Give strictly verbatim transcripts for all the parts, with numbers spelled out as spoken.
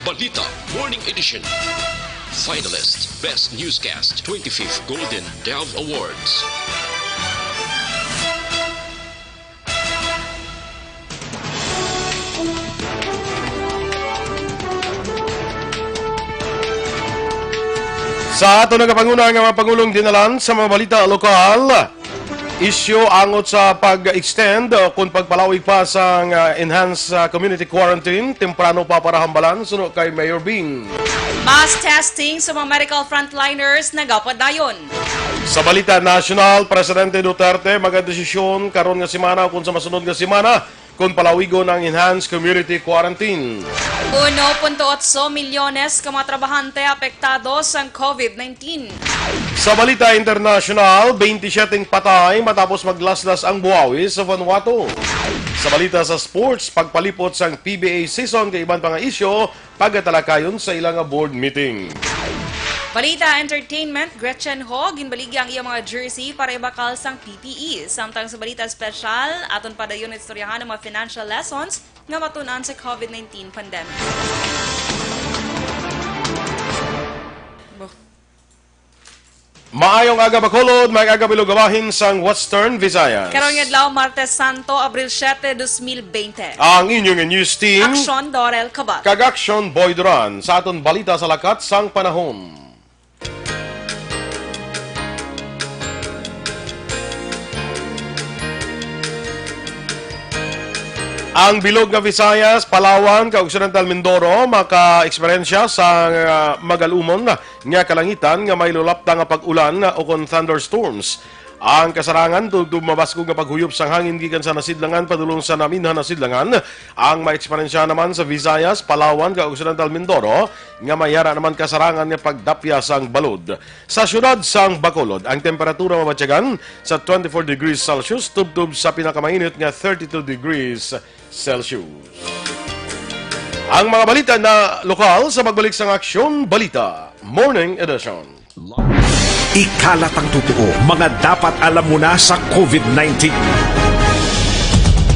Balita Morning Edition. Finalist, Best Newscast, twenty-fifth Golden Dove Awards. Sa aton nagapanguna nga mga pangulong dinalan sa mga balita lokal, isyu angot sa pag-extend o kung pagpalawig pa sang, ah, enhanced, ah, community quarantine, temprano pa para hambalan, suno kay Mayor Bing. Mass testing sa mga medical frontliners nagapadayon. Sa balita nasyonal, Presidente Duterte magadesisyon karon nga semana ukon sa masunod nga semana kon palawigon ang enhanced community quarantine. Uno punto otso milyones ka mga trabahante apektado sang COVID nineteen. Sa balita internasyonal, twenty-seven patay matapos maglaslas ang buhawi sa Vanuatu. Sa balita sa sports, pagpalipot sang P B A season kay iban pa nga isyu, pagatalakayon sa ila nga board meeting. Balita entertainment, Gretchen Ho ginbaligya ang iyang mga jersey para ibakal sang P P E. Samtang sa balita espesyal, aton padayon istoryahan ang mga financial lessons nga matun-an sa COVID nineteen pandemic. Maayong aga, Bacolod. Maayong aga, Bilog, bahin sang Western Visayas. Karong adlaw, Martes Santo, Abril siete, dos mil bente. Ang inyong news team, Aksyon Dorel Cabal. Kag Aksyon Boy Duran sa aton balita sa lakat sang panahon. Ang Bilog nga Visayas, Palawan, kag Occidental Mindoro maka-eksperyensya sa, ah, magalumon nga kalangitan nga may lulapta nga pag-ulan ukon thunderstorms. Ang kasarangan tubtob mabaskog nga paghuyop sang hangin gikan sa nasidlangan padulong sa naminhan nasidlangan. Ang maeksperyensya naman sa Visayas, Palawan, kag Occidental Mindoro nga may ara naman kasarangan nga pagdapya sang balod. Sa siyudad sang Bacolod, ang temperatura mabatyagan sa twenty-four degrees Celsius tubtob sa pinakamainit nga thirty-two degrees Celsius. Ang mga balita na lokal sa pagbalik sang Aksyon Balita Morning Edition. Ikalat ang totoo, mga dapat alam mo na sa COVID nineteen.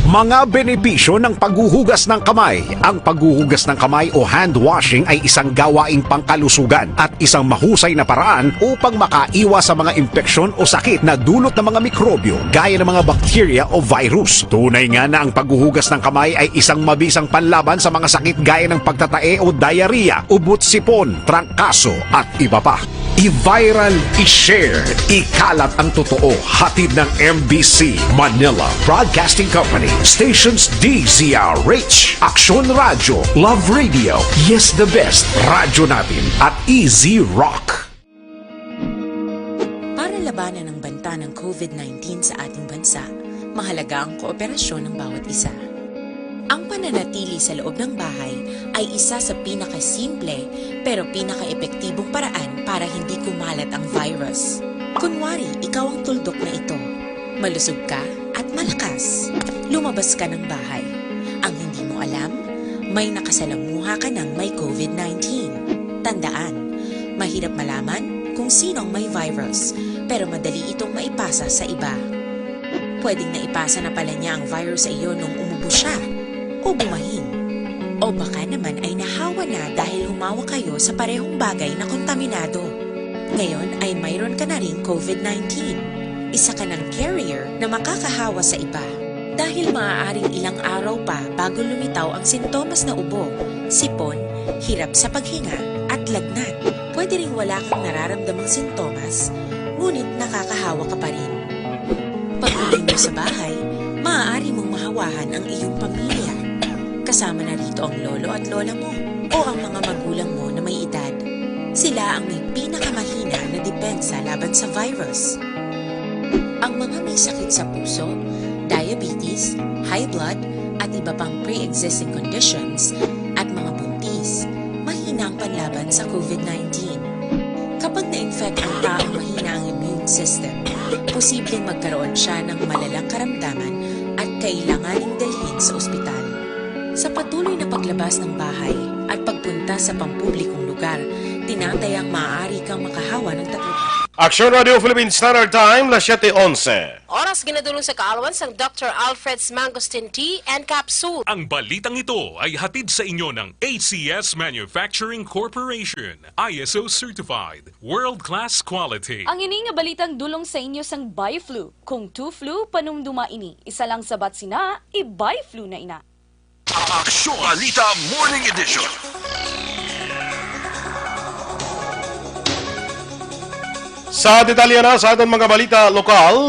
Mga benepisyo ng paghuhugas ng kamay. Ang paghuhugas ng kamay o hand washing ay isang gawaing pangkalusugan at isang mahusay na paraan upang makaiwas sa mga impeksyon o sakit na dulot ng mga mikrobyo gaya ng mga bakterya o virus. Tunay nga na ang paghuhugas ng kamay ay isang mabisang panlaban sa mga sakit gaya ng pagtatae o diarrhea, ubot sipon, trangkaso, at iba pa. I-viral, i-share, ikalat ang totoo. Hatid ng M B C Manila Broadcasting Company, stations D Z R H, Aksyon Radyo, Love Radio, Yes the Best, Radyo Natin, at Easy Rock. Para labanan ang banta ng COVID nineteen sa ating bansa, mahalaga ang kooperasyon ng bawat isa. Ang pananatili sa loob ng bahay ay isa sa pinakasimple pero pinakaepektibong paraan para hindi kumalat ang virus. Kunwari, ikaw ang tuldok na ito. Malusog ka at malakas. Lumabas ka ng bahay. Ang hindi mo alam, may nakasalamuha ka ng may COVID nineteen. Tandaan, mahirap malaman kung sino ang may virus, pero madali itong maipasa sa iba. Pwedeng naipasa na pala niya ang virus sa iyo nung umubo siya o bumahin. O baka naman ay nahawa na dahil humawak kayo sa parehong bagay na kontaminado. Ngayon ay mayroon ka na ring COVID nineteen. Isa ka ng carrier na makakahawa sa iba. Dahil maaaring ilang araw pa bago lumitaw ang sintomas na ubo, sipon, hirap sa paghinga, at lagnat. Pwede ring wala kang nararamdamang sintomas, ngunit nakakahawa ka pa rin. Pag-uwi mo sa bahay, maaari mong mahawahan ang iyong pamilya. Kasama na rito ang lolo at lola mo o ang mga magulang mo na may edad. Sila ang may pinakamahina na depensa laban sa virus. Ang mga may sakit sa puso, diabetes, high blood, at iba pang pre-existing conditions, at mga buntis, mahina ang panlaban sa COVID nineteen. Kapag na-infect ang taong mahina ang immune system, posibleng magkaroon siya ng malalang karamdaman at kailanganing dalhin sa ospital. Sa patuloy na paglabas ng bahay at pagpunta sa pampublikong lugar, tinatayang maaari kang makahawa ng tatlo. Aksyon Radio Philippine Standard Time, las siete onse. Oras ginadulong sa kaalwan sang Doctor Alfred's Mangosteen Tea and Capsule. Ang balitang ito ay hatid sa inyo ng A C S Manufacturing Corporation, I S O certified, world-class quality. Ang ini nga balitang dulong sa inyo sang Bioflu. Kung two flu, panumduma ini. Isa lang sabat sina, i-Bioflu na ina. Aksyon Balita Morning Edition. Sa detalye na sa aton mga balita lokal,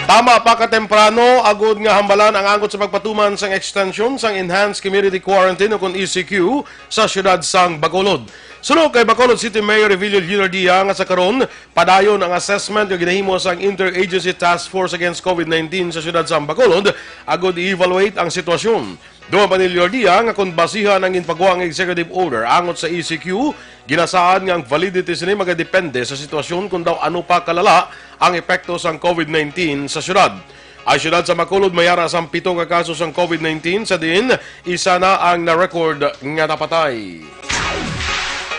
tama pa ka temprano agud nga hambalan ang angot sa pagpatuman sang extension sang Enhanced Community Quarantine o kon E C Q sa siyudad sang Bacolod. Suno kay Bacolod City Mayor Revilio Leonardia nga sa karon padayon ang assessment nga ginahimo sang Interagency Task Force Against COVID nineteen sa siyudad sang Bacolod agud i-evaluate ang sitwasyon. Duman pa ni Leonardia nga kon basihan ang ginpagwa nga executive order angot sa E C Q, ginasaad nga ang validity sini magadepende sa sitwasyon kon daw ano pa kalala ang epekto sang COVID nineteen sa syudad. Ang syudad sa Bacolod may ara sang pito ka kaso sang COVID nineteen sa diin isa na ang na-record nga napatay.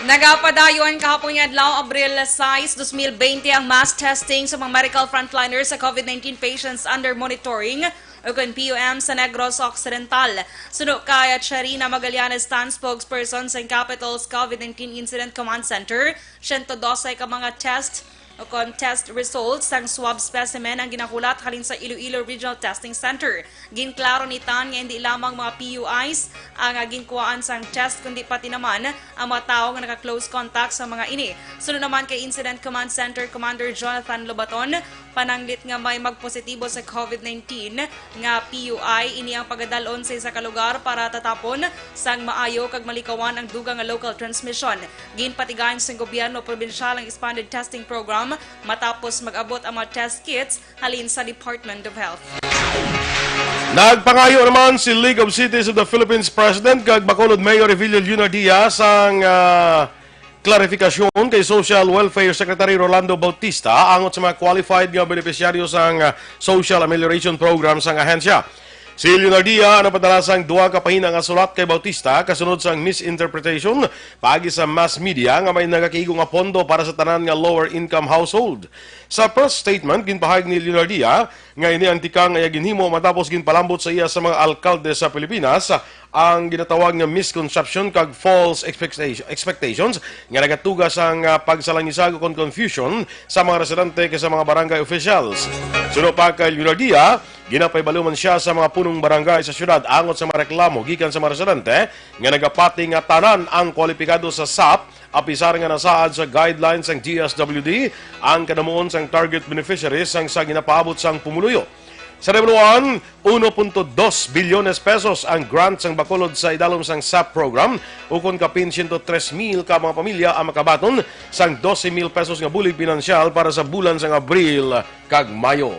Nagapadayon kahapon nga adlaw, Abril sais, dos mil bente, ang mass testing sa mga medical frontliners sa COVID nineteen patients under monitoring o kon P U M sa Negros Occidental. Suno kay Charina Magallanes Tan, spokesperson sa Capital's COVID nineteen Incident Command Center, siyento dose ka mga test o kon test results sang swab specimen ang ginahulat halin sa Iloilo Regional Testing Center. Ginklaro ni Tan nga indi lamang mga P U Is ang, ah, ginkuhaan sang test, kundi pati naman ang mga tawo nga naka-close contact sa mga ini. Suno naman kay Incident Command Center Commander Jonathan Lobaton, pananglit nga may magpositibo sa COVID nineteen nga P U I, ini ang pagadalon sa isa ka lugar para tatapon sang maayo kag malikawan ang dugang nga local transmission. Ginpatigayon sang gobyerno probinsyal ang expanded testing program matapos mag-abot ang mga test kits halin sa Department of Health. Nagpangayo naman si League of Cities of the Philippines President kag Bacolod Mayor Revilio Leonardia sang, ah, klarifikasyon kay Social Welfare Secretary Rolando Bautista angot sa mga qualified nga benepisyaryo sang, ah, Social Amelioration Program sang ahensya. Si Leonardia nagpadala sang duha ka pahina nga sulat kay Bautista kasunod sang misinterpretation paagi sa mass media nga may nagakigo nga pondo para sa tanan nga lower income household. Sa press statement, ginpahayag ni Leonardia nga ini ang tikang nga iya ginhimo matapos ginpalambot sa iya sa mga alkalde sa Pilipinas ang ginatawag nga misconception kag false expectation- expectations nga nagatuga sang, ah, pagsalangisag ukon confusion sa mga residente kag sa mga barangay officials. Suno pa kay Leonardia, ginapahibalo man sia sa mga punong barangay sa syudad angot sa mga reklamo gikan sa mga residente nga nagapati nga tanan ang kwalipikado sa sap, apisar nga nasaad sa guidelines sang D S W D ang kadamuon sang target beneficiaries sang sa ginapaabot sang pumuluyo. Sa rebuloan, uno punto dos bilyones pesos ang grant sang Bacolod sa idalom sang sap program, ukon kapin siyento tres mil ka mga pamilya ang makabaton sang dose mil pesos nga bulig pinansyal para sa bulan sang Abril kag Mayo.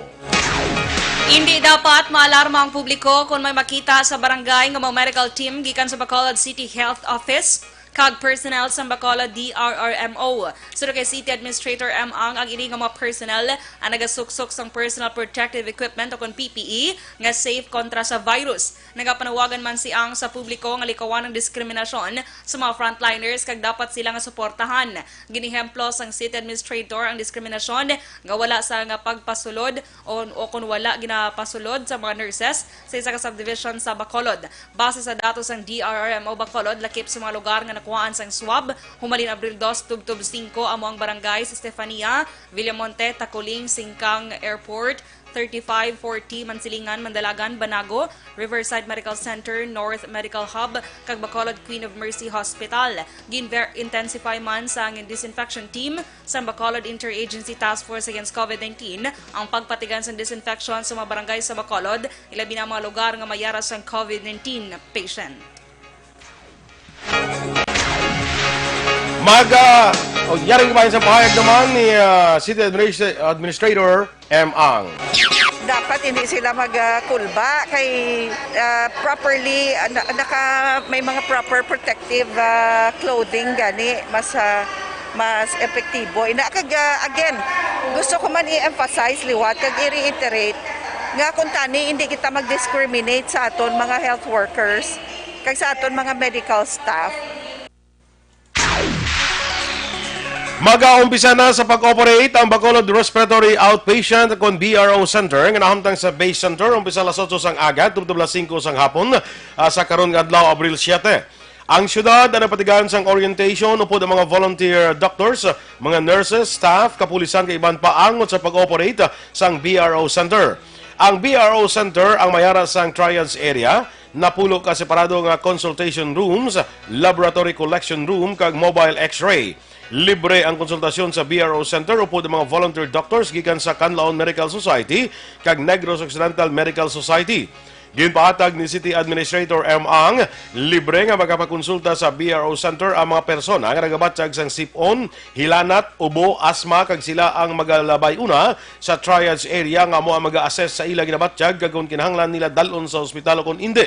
Indi dapat maalarma ang publiko kon may makita sa barangay nga mga medical team gikan sa Bacolod City Health Office kag personnel sang Bacolod D R R M O. Suno kay City Administrator M. Ang, ang ini nga mga personnel ang nagasuksok sang personal protective equipment o kon P P E nga safe kontra sa virus. Nagapanawagan man si Ang sa publiko nga likawan ang diskriminasyon sa mga frontliners kag dapat sila nga suportahan. Ginehemplo sang City Administrator ang diskriminasyon nga wala sa nga pagpasulod o, o kon wala ginapasulod sa mga nurses sa isa ka subdivision sa Bacolod. Base sa datos sang D R R M O Bacolod, lakip sa mga lugar nga nakuhaan sang swab, humalin Abril dos tubtob singko amo ang barangay sa Estefania, Villamonte, Taculing, Singcang Airport, thirty-five forty, Mansilingan, Mandalagan, Banago, Riverside Medical Center, North Medical Hub, kag Bacolod Queen of Mercy Hospital. Gin-intensify man sang disinfection team sang Bacolod Interagency Task Force Against COVID nineteen ang pagpatigayon sang disinfection sa mga barangay sa Bacolod, ilabi na ang mga lugar nga may ara sang COVID nineteen patient. Mag, ah, oh, yari ba sa pahayag naman ni, ah, City Administra- Administrator M. Ang? Dapat hindi sila magkulba kay, ah, properly, ah, na- naka, may mga proper protective, ah, clothing gani, mas, ah, mas epektibo. Ina kag, ah, again, gusto ko man i-emphasize liwat kag i-reiterate nga kung tani hindi kita mag-discriminate sa aton mga health workers kag sa aton mga medical staff. Magaumpisa na sa pag-operate ang Bacolod Respiratory Outpatient kon B R O Center nga nahamtang sa Base Center, umpisa alas otso sang aga tubtob alas singko sang hapon, ah, sa karon nga adlaw, Abril siete. Ang syudad ang napatigan sang orientation upod ang mga volunteer doctors, mga nurses, staff, kapulisan kag iban pa angot sa pag-operate sang B R O Center. Ang B R O Center ang may ara sang triage area, napulo ka separado nga consultation rooms, laboratory collection room kag mobile X-ray. Libre ang konsultasyon sa B R O Center upod ang mga volunteer doctors gikan sa Kanlaon Medical Society kag Negros Occidental Medical Society. Ginpahatag ni City Administrator M. Ang, libre nga makapakonsulta sa B R O Center ang mga persona nga nagabatyag sang sipon, hilanat, ubo, asma, kag sila ang magalabay una sa triage area nga amo ang mag-assess sa ila ginabatyag kag kon kinahanglan nila dal-on sa ospital o kon indi.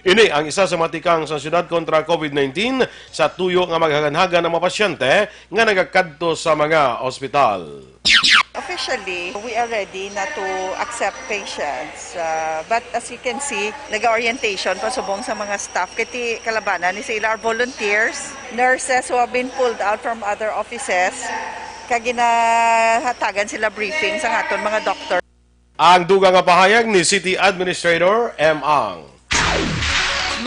Ini ang isa sa mga tikang sa siyudad kontra COVID nineteen, sa tuyo nga maghaganhagan ang mga pasyente nga nagakadto sa mga ospital. Officially, we are ready na to accept patients. Uh, but as you can see, nag-orientation pa subong sa mga staff. Kiti kalabanan ni sila are volunteers, nurses who have been pulled out from other offices. Kag ginahatagan sila briefing sa aton mga doctor. Ang dugang nga pahayag ni City Administrator M. Ang.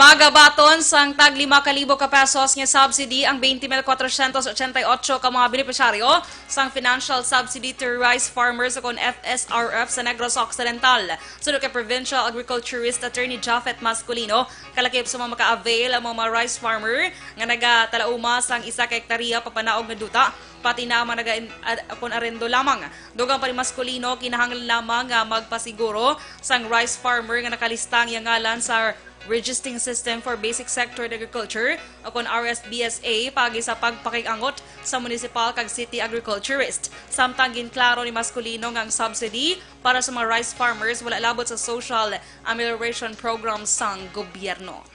Magabaton sang tag lima ka libo ka pesos nga subsidy ang twenty mil kwatrocientos ochenta y ocho ka mga benepisyaryo sang Financial Subsidy to Rice Farmers o kon F S R F sa Negros Occidental. Suno kay Provincial Agriculturist Attorney Japhet Masculino, kalakip sa mga maka-avail ang mga rice farmer nga nagatalauma sang isa ka hektarya papanaog nga duta, pati na ang mga naga-, ad-, kon arendo lamang. Dugang pa ni Masculino, kinahanglan lamang nga magpasiguro sang rice farmer nga nakalista ang iyang ngalan sa Registering System for Basic Sector in Agriculture o kon R S B S A paagi sa pagpakig-angot sa municipal kag city agriculturist. Samtang ginklaro ni Masculino nga ang subsidy para sa mga rice farmers wala labot sa social amelioration program sang gobyerno.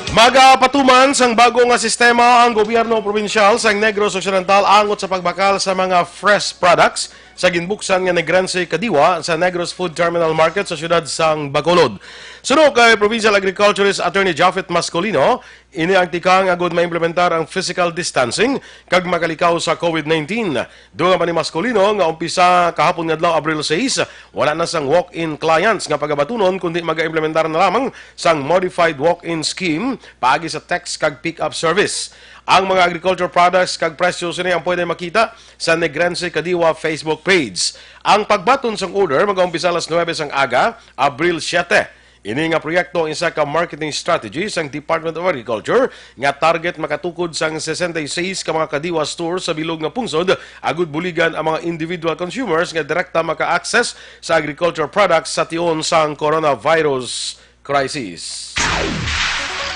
Magapatuman sang bago nga sistema ang gobyerno probinsyal sang Negros Occidental angot sa pagbakal sa mga fresh products sa ginbuksan nga Negrense Kadiwa sa Negros Food Terminal Market sa siyudad sang Bacolod. Suno kay Provincial Agriculturist Attorney Japhet Mascolino, ini ang tikang agud maimplementar ang physical distancing kag makalikaw sa COVID nineteen. Dugang pa ni Mascolino nga umpisa kahapon nga adlaw, Abril sais, wala na sang walk-in clients nga pagabatunon, kundi magaimplementar na lamang sang modified walk-in scheme paagi sa text kag pick-up service. Ang mga agriculture products kag presyo sini ang pwede makita sa Negrense Kadiwa Facebook page. Ang pagbaton sang order magaumpisa alas nuebe sang aga, Abril siete. Ini nga proyekto ang isa ka marketing strategy sang Department of Agriculture nga target makatukod sang sesenta y seis ka mga Kadiwa store sa bilog nga pungsod, agud buligan ang mga individual consumers nga direkta maka-access sa agriculture products sa tion sang coronavirus crisis.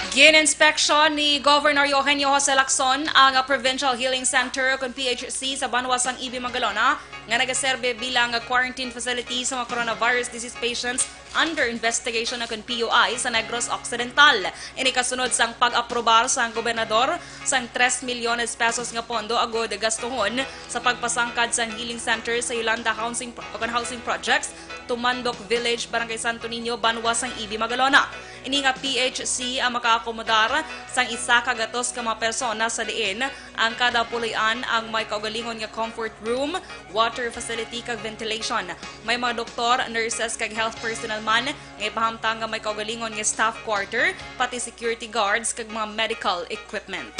Gin-inspeksyon ni Governor Eugenio Jose Lacson ang Provincial Healing Center, kon P H C, sa banwa sang Ibi, Magalona, nga nagaserbe bilang quarantine facility sa mga coronavirus disease patients under investigation, o kon P U I, sa Negros Occidental. Ini kasunod sang pag-aprobar sang gobernador sang tres milyones pesos nga pondo agud gastuhon sa pagpasangkad sang healing center sa Yolanda Housing Pro-, o kon Housing Projects, Tumandok Village, Barangay Santo Niño, banwa sang Ibi, Magalona. Ini nga P H C ang makaakomodar sang isa ka gatos ka mga persona, sa diin ang kada puloy-an ang may kaugalingon nga comfort room, water facility, kag ventilation. May mga doktor, nurses, kag health personnel man nga ipahamtang nga may kaugalingon nga staff quarter, pati security guards kag mga medical equipment.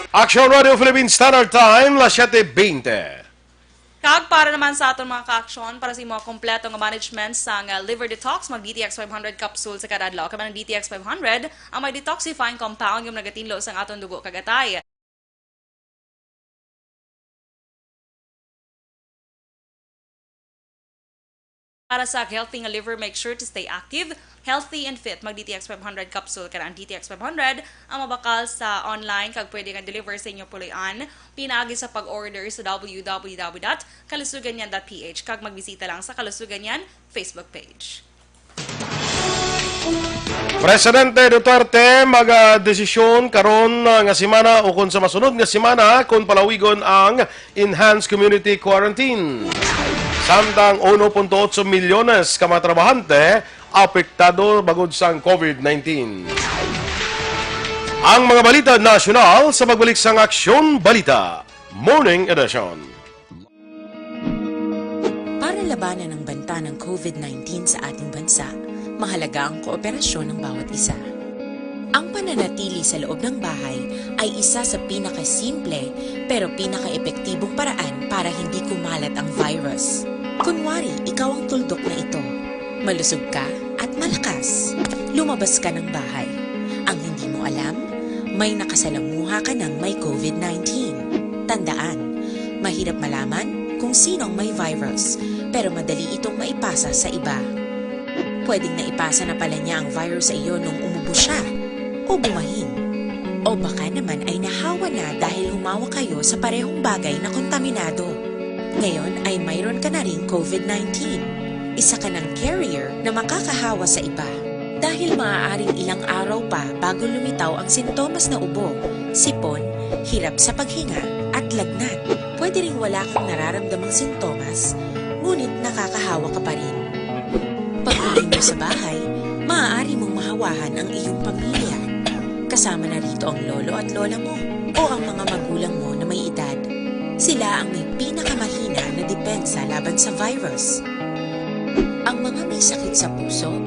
Action Radio Philippine Standard Time, las siete veinte. Kag para naman sa aton mga ka-aksyon, para sa imo kompleto nga management sang, uh, liver detox, mag D T X five hundred capsule sa kada adlaw. Kay ang D T X five hundred ang may detoxifying compound nga nagatinlo sang aton dugo kag atay. Para sa healthy nga liver, make sure to stay active, healthy and fit. Mag D T X five hundred capsule ka na. Ang D T X five hundred ang mabakal sa online kag pwede nga deliver sa inyo puloy-an pinaagi sa pag-order sa W W W dot kalusugan yan dot P H kag magbisita lang sa Kalusugan Yan Facebook page. Presidente Duterte magadesisyon karon nga semana o kon sa masunod nga semana kon palawigon ang enhanced community quarantine. Samtang uno punto otso milyones ka mga trabahante apektado bangod sang COVID nineteen. Ang mga balita nasyonal sa pagbalik sang Aksyon Balita Morning Edition. Para labanan ang banta ng COVID nineteen sa ating bansa, mahalaga ang kooperasyon ng bawat isa. Ang pananatili sa loob ng bahay ay isa sa pinakasimple pero pinakaepektibong paraan para hindi kumalat ang virus. Kunwari, ikaw ang tuldok na ito. Malusog ka at malakas. Lumabas ka ng bahay. Ang hindi mo alam, may nakasalamuha ka ng may COVID nineteen. Tandaan, mahirap malaman kung sino ang may virus, pero madali itong maipasa sa iba. Pwedeng naipasa na pala niya ang virus sa iyo nung umubo siya o bumahin. O baka naman ay nahawa na dahil humawak kayo sa parehong bagay na kontaminado. Ngayon ay mayroon ka na ring COVID nineteen. Isa ka ng carrier na makakahawa sa iba. Dahil maaaring ilang araw pa bago lumitaw ang sintomas na ubo, sipon, hirap sa paghinga, at lagnat. Pwede ring wala kang nararamdamang sintomas, ngunit nakakahawa ka pa rin. Pag-uwi mo sa bahay, maaari mong mahawahan ang iyong pamilya. Kasama na rito ang lolo at lola mo o ang mga magulang mo na may edad. Sila ang may pinakamahina na depensa laban sa virus. Ang mga may sakit sa puso,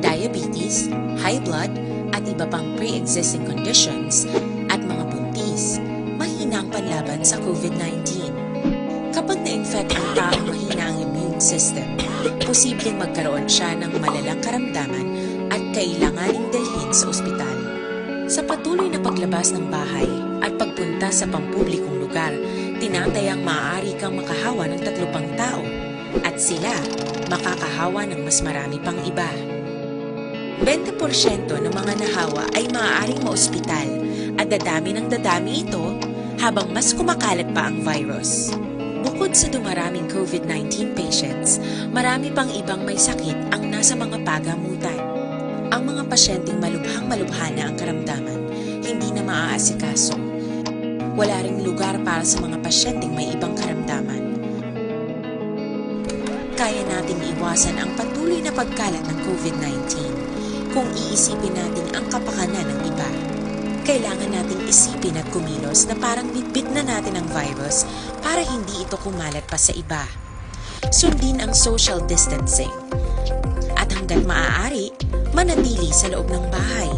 diabetes, high blood, at iba pang pre-existing conditions, at mga buntis, mahina ang panlaban sa COVID nineteen. Kapag na-infect ang taong mahina ang immune system, posibleng magkaroon siya ng malalang karamdaman at kailanganing dalhin sa ospital. Sa patuloy na paglabas ng bahay at pagpunta sa pampublikong lugar, tinatayang maaari kang makahawa ng tatlo pang tao at sila makakahawa ng mas marami pang iba. Bente porsyento ng mga nahawa ay maaaring maospital at dadami ng dadami ito habang mas kumakalat pa ang virus. Bukod sa dumaraming COVID nineteen patients, marami pang ibang may sakit ang nasa mga pagamutan. Ang mga pasyenteng malubhang-malubha na ang karamdaman, hindi na maaasikaso. Wala ring lugar para sa mga pasyenteng may ibang karamdaman. Kaya nating iwasan ang patuloy na pagkalat ng COVID nineteen kung iisipin natin ang kapakanan ng iba. Kailangan nating isipin at kumilos na parang bitbit na natin ang virus para hindi ito kumalat pa sa iba. Sundin ang social distancing. At hanggat maaari, manatili sa loob ng bahay.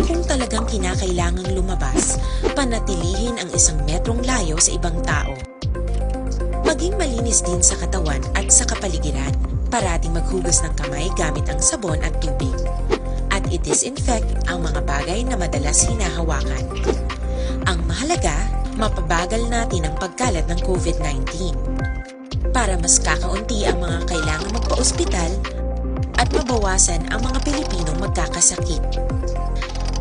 Kung talagang kinakailangang lumabas, panatilihin ang isang metrong layo sa ibang tao. Maging malinis din sa katawan at sa kapaligiran. Parating maghugas ng kamay gamit ang sabon at tubig. At i-disinfect ang mga bagay na madalas hinahawakan. Ang mahalaga, mapabagal natin ang pagkalat ng COVID nineteen. Para mas kakaunti ang mga kailangang magpa-ospital at mabawasan ang mga Pilipinong magkakasakit.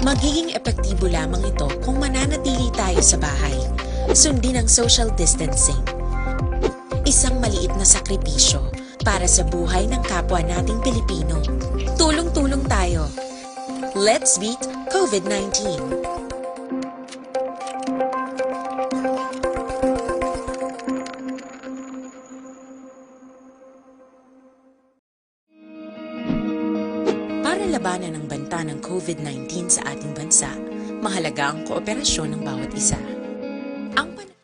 Magiging epektibo lamang ito kung mananatili tayo sa bahay. Sundin ang social distancing. Isang maliit na sakripisyo para sa buhay ng kapwa nating Pilipino. Tulong-tulong tayo. Let's beat COVID nineteen. Para labanan ang banta ng COVID nineteen sa ating bansa, mahalaga ang kooperasyon ng bawat isa. Ang pan-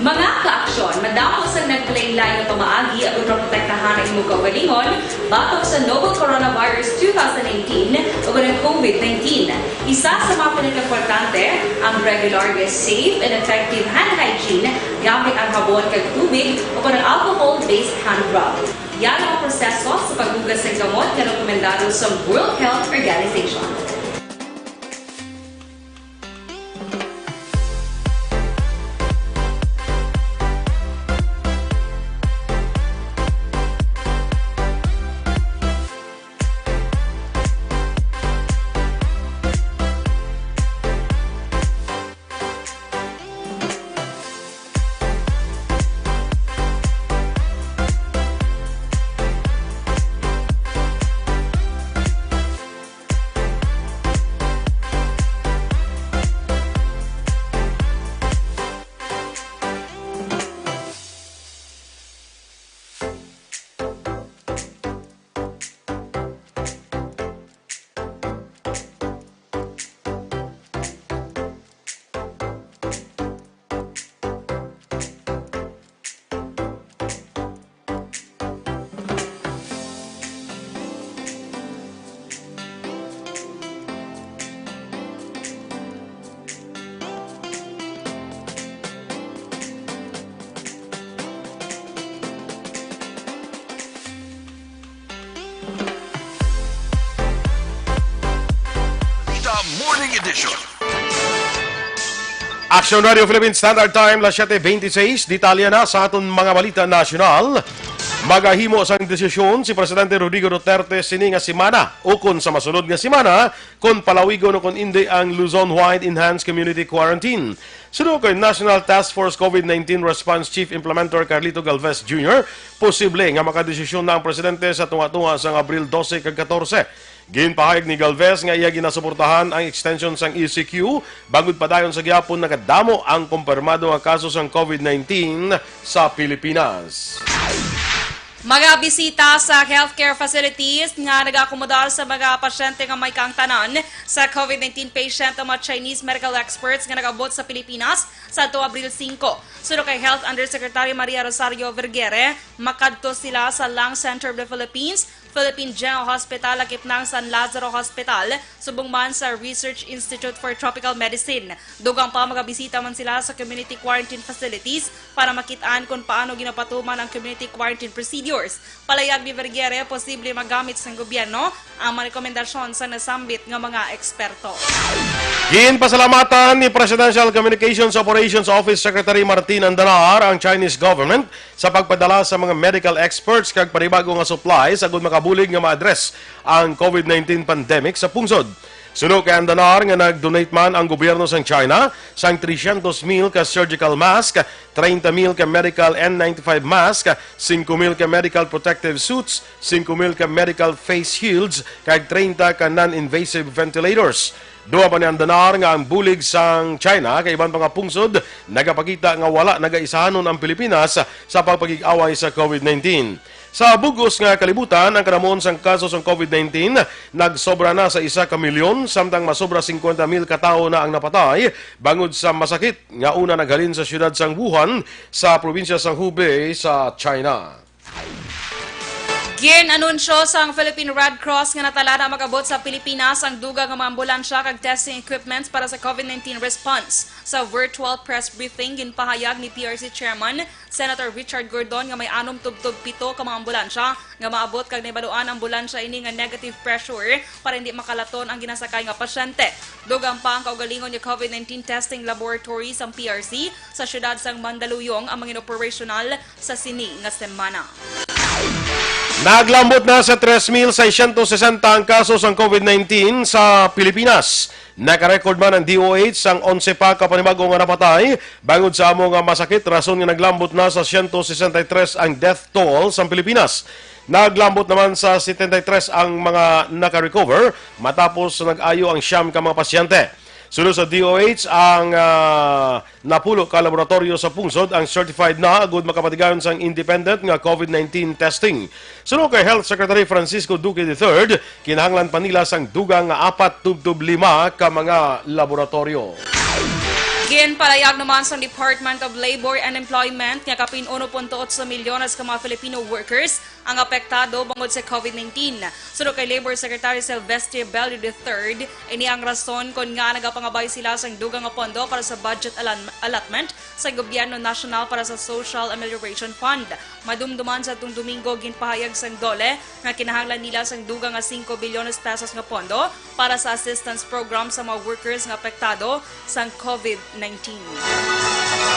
Mga kaaksyon, madamo sang naglain-lain nga pamaagi aron maprotektahan ang imong kaugalingon batok sa novel coronavirus two thousand eighteen o ang COVID nineteen. Isa sa mga pinakaimportante, ang regular nga safe and effective hand hygiene gamit ang habon kag tubig o ang alcohol-based hand rub. Yara ang proseso sa paghugas sang kamot nga rekomendado sa World Health Organization. Action Radio Philippines Standard Time, las siete veintiséis. Detalye na sa aton mga balita nasyonal. Magahimo sang desisyon si Presidente Rodrigo Duterte sini nga semana ukon sa masunod nga semana kon palawigon o kon indi ang Luzon-wide enhanced community quarantine. Suno kay National Task Force COVID nineteen Response Chief Implementer Carlito Galvez Junior, posible nga makadesisyon na ang presidente sa tunga-tunga sang Abril dose kag katorse. Ginpahayag ni Galvez nga iya ginasuportahan ang extension sang E C Q, bangod padayon sa gihapon nagadamo ang kumpirmado nga kaso sang COVID nineteen sa Pilipinas. Mga bisita sa healthcare facilities nga nagaakomodar sa mga pasyente nga may kaangtanan sa COVID nineteen patient ang mga Chinese medical experts nga nag-abot sa Pilipinas sa adto Abril singko. Suno kay Health Undersecretary Maria Rosario Vergere, makadto sila sa Lung Center of the Philippines, Philippine General Hospital, lakip na ang San Lazaro Hospital, subong man sa Research Institute for Tropical Medicine. Dugang pa, magabisita man sila sa community quarantine facilities para makit-an kung paano ginapatuman ang community quarantine procedures. Palayag ni Vergere, posible magamit sang gobyerno ang mga rekomendasyon sa nasambit nga mga eksperto. Ginpasalamatan ni Presidential Communications Operations Office Secretary Martin Andanar ang Chinese government sa pagpadala sa mga medical experts kag panibago nga supplies agud makabulig nga ma-address ang COVID nineteen pandemic sa pungsod. Suno kay Andanar nga nag-donate man ang gobyerno sang China sang trescientos mil ka surgical mask, treinta mil ka medical N ninety-five mask, singko mil ka medical protective suits, singko mil ka medical face shields, kag treinta ka non-invasive ventilators. Duha pa ni Andanar nga ang bulig sang China kay iban pa nga pungsod nagapakita nga wala nagaisahanon ang Pilipinas sa pagpakig-away sa COVID nineteen. Sa bug-os nga kalibutan, ang kanamuon sang kaso sang COVID nineteen nagsobra na sa isa ka milyon, samtang masobra singkwenta mil ka tawo na ang napatay bangod sa masakit nga una naghalin sa siyudad sang Wuhan sa probinsya sang Hubei sa China. Gin-anunsyo sang Philippine Red Cross nga natala na mag-abot sa Pilipinas ang dugang nga mga ambulansya kag testing equipments para sa COVID nineteen response. Sa virtual press briefing, ginpahayag ni P R C Chairman Senator Richard Gordon nga may anom tubtob pito ka mga ambulansya nga maabot kag nahibaluan ang ambulansya ini nga negative pressure para hindi makalaton ang ginasakay nga pasyente. Dugang pa ang kaugalingon nga COVID nineteen testing laboratory sang P R C sa siyudad sang Mandaluyong ang mangin-operasyonal sa sini nga semana. Naglambot na sa tres mil seiscientos sesenta ang kaso sang COVID nineteen sa Pilipinas. Naka-record man ang D O H sang onse pa ka panibago nga napatay bangod sa amo nga masakit, rason nga naglambot na sa siyento sesenta y tres ang death toll sa Pilipinas. Naglambot naman sa setenta y tres ang mga naka-recover matapos nag-ayo ang siyam ka mga pasyente. Suno sa D O H, ang, ah, napulo ka laboratoryo sa pungsod ang certified na agud makapatigayon sang independent nga COVID nineteen testing. Suno kay Health Secretary Francisco Duque the third, kinahanglan pa nila sang dugang nga apat tubtob lima ka mga laboratoryo. Ginpalayag naman sang Department of Labor and Employment nga kapin uno punto otso milyones ka mga Filipino workers ang apektado bangod sa COVID nineteen. Suno kay Labor Secretary Silvestre Bello the third, ini ang rason kon ngaa nagapangabay sila sang dugang nga pondo para sa budget alan-, allotment sa gobyerno nasyonal para sa Social Amelioration Fund. Madumduman sa atong Domingo, ginpahayag sang DOLE nga kinahanglan nila sang dugang nga singko bilyones pesos nga pondo para sa assistance program sa mga workers nga apektado sang COVID nineteen.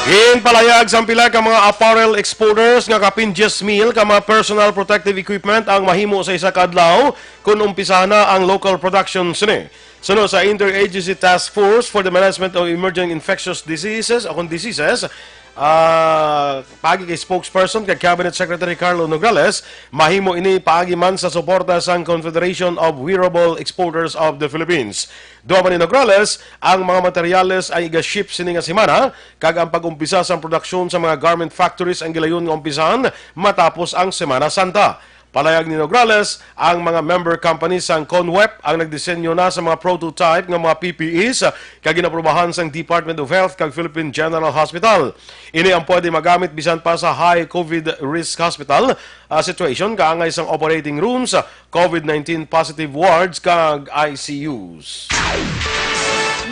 Ginpalayag sang pila ka mga apparel exporters nga kapin diyes mil ka mga personal protective equipment ang mahimo sa isa ka adlaw kon umpisahan na ang local production sini. Suno sa Interagency Task Force for the Management of Emerging Infectious Diseases, o kon diseases, ah, paagi kay spokesperson kay Cabinet Secretary Carlo Nograles, mahimo ini paagi man sa suporta sang Confederation of Wearable Exporters of the Philippines. Duha man ni Nograles, ang mga materyales ay iga-ship sini nga semana, kag ang pag-umpisa sang produksyon sa mga garment factories ang gilayon nga umpisahan matapos ang Semana Santa. Palayag ni Nograles, ang mga member companies sang CONWEP ang nagdisenyo na sa mga prototype nga mga P P Es kag ginaprobahan sang Department of Health kag Philippine General Hospital. Ini ang pwede magamit bisan pa sa high COVID risk hospital, ah, situation, kaangay sang operating rooms, COVID nineteen positive wards, kag I C Us.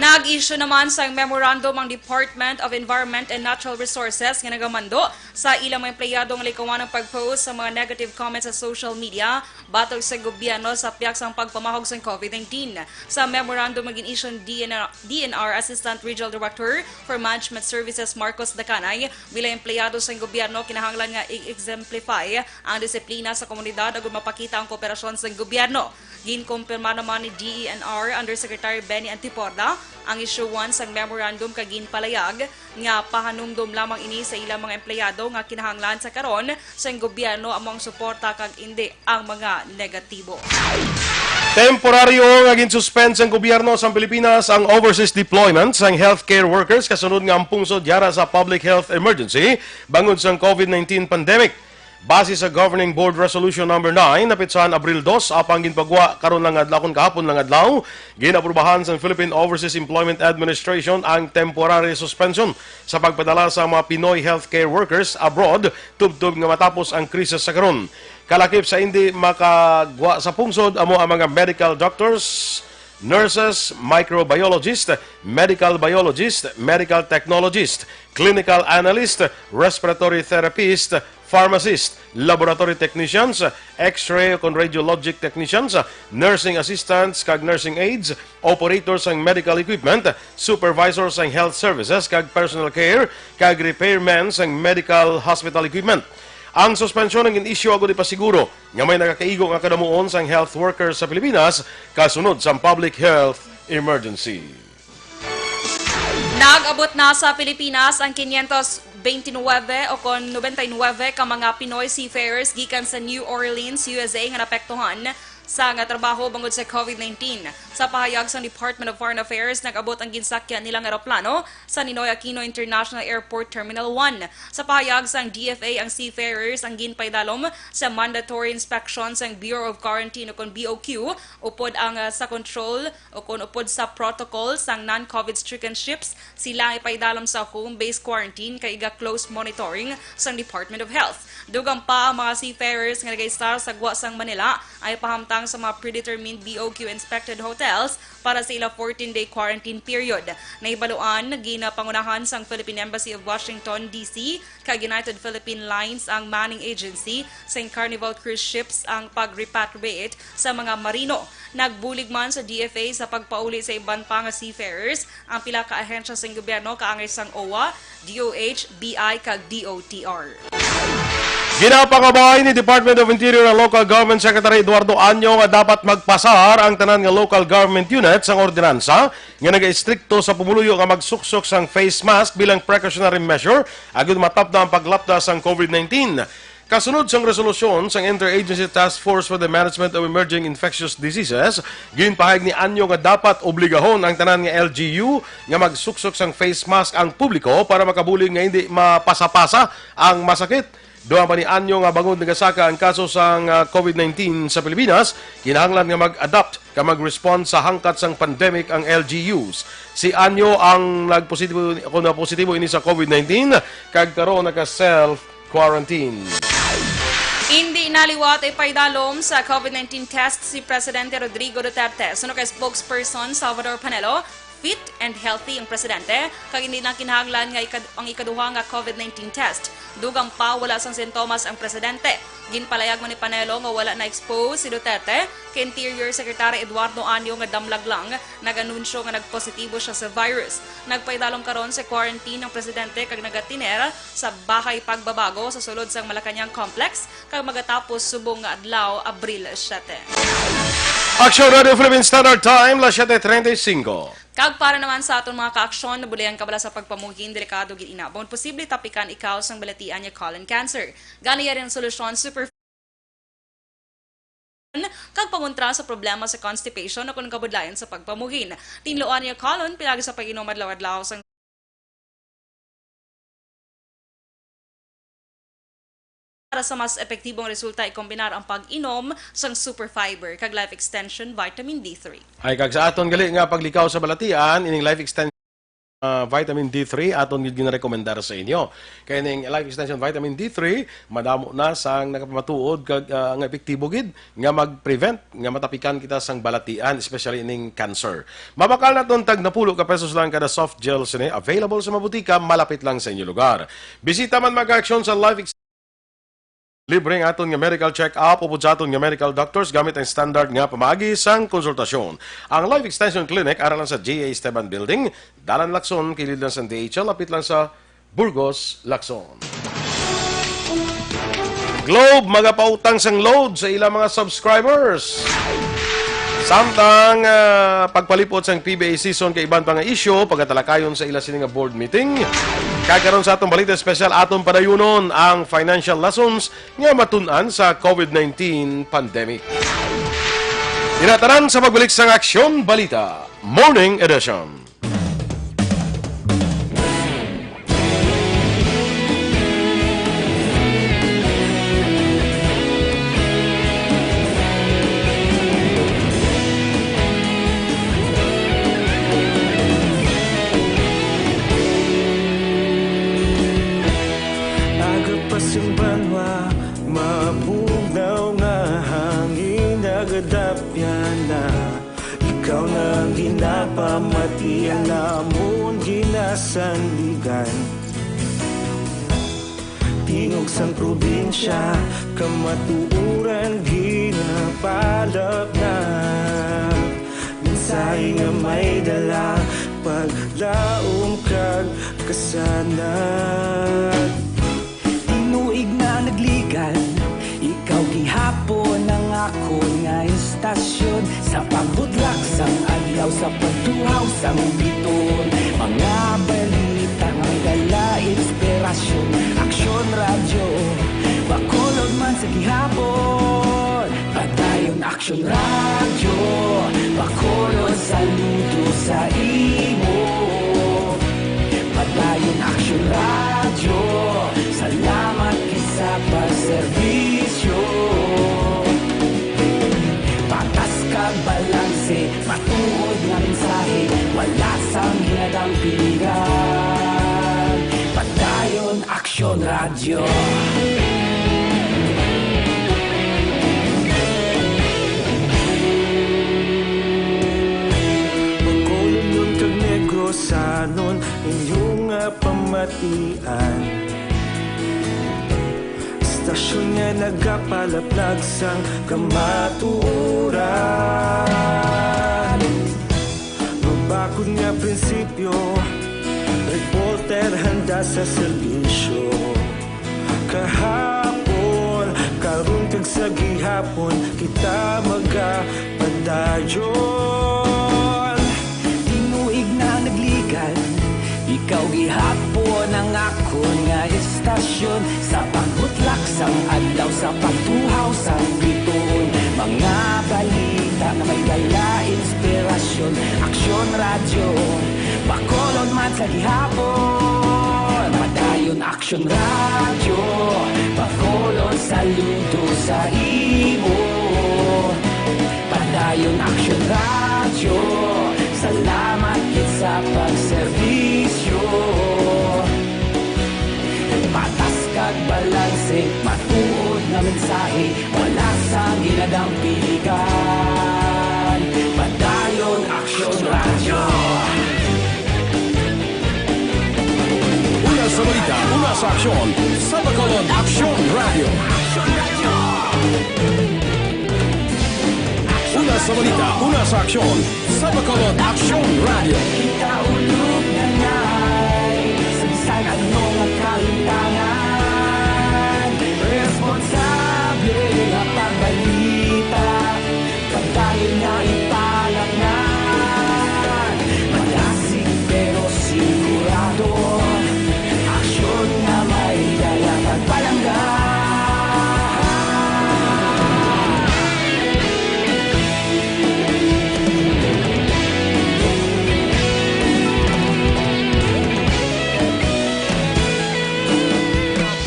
Nag-issue naman sang memorandum ang Department of Environment and Natural Resources nga nagamando sa ilang mga empleyado nga likawan ang pag-post sa mga negative comments sa social media batok sa gobyerno sa piyak sang pagpamahog sang COVID nineteen. Sa memorandum nga gin-issue ni D N R, D N R Assistant Regional Director for Management Services Marcos Dacanay, bilang empleyado sang gobyerno, kinahanglan nga i-exemplify ang disiplina sa komunidad agud mapakita ang kooperasyon sang gobyerno. Ginkumpirma naman ni D E N R Undersecretary Benny Antiporda ang issuance sang memorandum kag ginpalayag nga pahanumdom lamang ini sa ilang mga empleyado nga kinahanglan sa karon sang gobyerno amo ang suporta kag indi ang mga negatibo. Temporaryo nga ginsuspend sang gobyerno sang Pilipinas ang overseas deployment sang healthcare workers kasunod nga ang pungsod yara sa public health emergency bangod sang COVID nineteen pandemic. Base sa Governing Board Resolution Number Nine, napitsahan Abril dos, apang ginpagwa karon lang adlaw, kon kahapon lang adlaw, ginaprubahan sang Philippine Overseas Employment Administration ang temporary suspension sa pagpadala sa mga Pinoy healthcare workers abroad tubtob nga matapos ang krisis sa karon. Kalakip sa indi makagwa sa pungsod amo ang mga medical doctors, nurses, microbiologist, medical biologist, medical technologist, clinical analyst, respiratory therapist, pharmacist, laboratory technicians, X-ray kon radiologic technicians, nursing assistants kag nursing aides, operators sang medical equipment, supervisors sang health services kag personal care, kag repairmen sang medical hospital equipment. Ang suspensyon ang gin-issue agud ipasiguro nga may nakakaigo nga kadamuon sang health workers sa Pilipinas kasunod sang public health emergency. Nag-abot na sa Pilipinas ang quinientos veintinuebe o kon noventa y nuebe ka mga Pinoy seafarers gikan sa New Orleans, U S A, nga naapektuhan sa nga trabaho bangod sa COVID nineteen. Sa pahayag sang Department of Foreign Affairs, nag-abot ang ginsakyan nila nga eroplano sa Ninoy Aquino International Airport Terminal one. Sa pahayag sang D F A, ang seafarers ang ginpaidalom sa mandatory inspection sang Bureau of Quarantine o kon B O Q, upod ang, ah, sa control o kon upod sa protocol sang non-COVID stricken ships, sila ang ipaidalom sa home-based quarantine kag iga-close monitoring sang Department of Health. Dugang pa, ang mga seafarers nga nagaistar sa gwa sang Manila ang ipahamtang sa mga predetermined B O Q inspected hotels para sa ila fourteen-day quarantine period. Nahibaluan, ginapangunahan sang Philippine Embassy of Washington, D C, kag United Philippine Lines ang manning agency sang Carnival cruise ships ang pag-repatriate sa mga marino. Nagbulig man sa D F A sa pagpauli sa iban pa nga seafarers ang pila ka ahensya sang gobyerno kaangay sang O W A, D O H, B I, kag D O T R. Ginapangabay ni Department of Interior ang Local Government Secretary Eduardo Año nga dapat magpasar ang tanan nga local government unit sang ordinansa nga nagaistrikto sa pumuluyo nga magsuksok sang face mask bilang precautionary measure agud matapda ang paglapda sang COVID nineteen. Kasunod sang resolusyon sang Interagency Task Force for the Management of Emerging Infectious Diseases, ginpahayag ni Año nga dapat obligahon ang tanan nga L G U nga magsuksok sang face mask ang publiko para makabulig nga hindi mapasa-pasa ang masakit. Dugang pa ni Año nga bangod nagasaka ang kaso sang, ah, COVID nineteen sa Pilipinas, kinahanglan nga mag-adapt ka mag-respond sa hangkat sang pandemic ang L G Us. Si Año ang nagpositibo, kung napositibo ini sa COVID nineteen, kag karon naka-self-quarantine. Indi na liwat ipaidalom sa COVID nineteen test si Presidente Rodrigo Duterte. Suno kay spokesperson Salvador Panelo, fit and healthy ang presidente, kag hindi na kinahanglan nga ikad-, ang ikaduha nga COVID nineteen test. Dugang pa, wala sang sintomas ang presidente. Ginpalayag man ni Panelo nga wala na-expose si Duterte kay Interior Secretary Eduardo Año nga damlag lang nag-anunsyo nga nagpositibo siya sa virus. Nagpaidalom karon sa quarantine ang presidente kag nagatiner sa Bahay Pagbabago sa sulod sang Malacañang Complex kag magatapos subong nga adlaw, Abril siete. Aksyon Radio Philippine Standard Time, las siete treinta y cinco. Kag para naman sa aton mga kaaksyon, nabulian ka bala sa pagpamuhin, delikado gid ina. Bangod posible tapikan ikaw sang balatian nga colon cancer. Gani yari ang solusyon, super kag pangontra sa problema sa constipation o kon kabudlayan sa pagpamuhin. Tinluan nga colon, pinaagi sa pag-inom adlaw-adlaw sang Para sa mas epektibong resulta, ikombinar ang pag-inom sang Super Fiber kag Life Extension Vitamin D three. Ay, kag sa aton gali nga paglikaw sa balatian, ining Life Extension ah, vitamin D three aton gid ginarekomendar sa inyo. Kay ning Life Extension Vitamin D three, madamo na sang nakapamatuod kag, ah, nga epektibo gid nga mag-prevent nga matapikan kita sang balatian, especially ning cancer. Mabakal naton tag napulo ka pesos lang kada soft gel sini, available sa mga butika malapit lang sa inyo lugar. Bisita man, mga ka-aksyon, sa Life Ex-, libre ang aton nga medical check-up upod sa aton nga medical doctors gamit ang standard nga pamaagi sang konsultasyon. Ang Life Extension Clinic ara lang sa G A Esteban Building, Dalan Lacson, kilid lang sa D H L, lapit lang sa Burgos, Lacson. Globe magapautang sang load sa ilang mga subscribers. Samtang, ah, pagpalipot sang P B A season kay iban pa nga isyu, pagatalakayon sa ila sini nga board meeting. Kag karon sa atong balita espesyal, aton padayunon ang financial lessons nga matun-an sa COVID nineteen pandemic. Ina tanan sa pagbalik sang Aksyon Balita Morning Edition. Aga pa sing banwa, mabugnaw nga hangin, nagadapyan na. Ikaw na ang ginapamati, alamon ginasandigan. Tingog sang probinsya, kamatuoran ginapalapnap. Mensahe nga may dala, paglaom kag kasanag. Tinuig na nagligan, ikaw gihapon ang akon nga istasyon. Sa pagbutlak sang adlaw, sa pagtuhaw sang biton, mga balita nga may dala inspirasyon. Aksyon Radyo, Bacolod man sa gihapon. Padayon Aksyon Radyo, Bacolod, saludo sa imo. Padayon Aksyon Radyo, salamat gid sa pagserbisyo. Patas kag balanse, matuod nga mensahe, wala sang ginadang piligan. Padayon Aksyon Radyo. Bacolodnon kag Negrosanon, inyo nga pamatian. Istasyon nga nagapalaplag sang kamatuoran. Mabakod nga prinsipyo, reporter handa sa serbisyo. Kahapon, karon kag sa gihapon, kita magapadayon. Tinuig na nagligan, ikaw gihapon ang akon nga istasyon. Sa pagbutlak sang adlaw, sa pagtuhaw sang bituon, mga balita nga may dala inspirasyon. Aksyon Radyo, Bacolod man sa gihapon. Padayon Aksyon Radyo, Bacolod, saludo sa imo. Padayon Aksyon Radyo, salamat gid sa pagserbisyo. Patas kag balanse, matuod nga mensahe, wala sang ginadang piligan. Padayon Aksyon Radyo. Una sa balita, una sa aksyon, sa Bacolod Aksyon Radyo. Una sa balita, una sa aksyon, sa Bacolod Aksyon Radyo. Kita ulog na ngay, sa bisan ano nga kalintangan, responsable nga pagbalita, pagdayon nga ipalapnan, malasig pero sigurado, aksyon nga may dala kag palangga.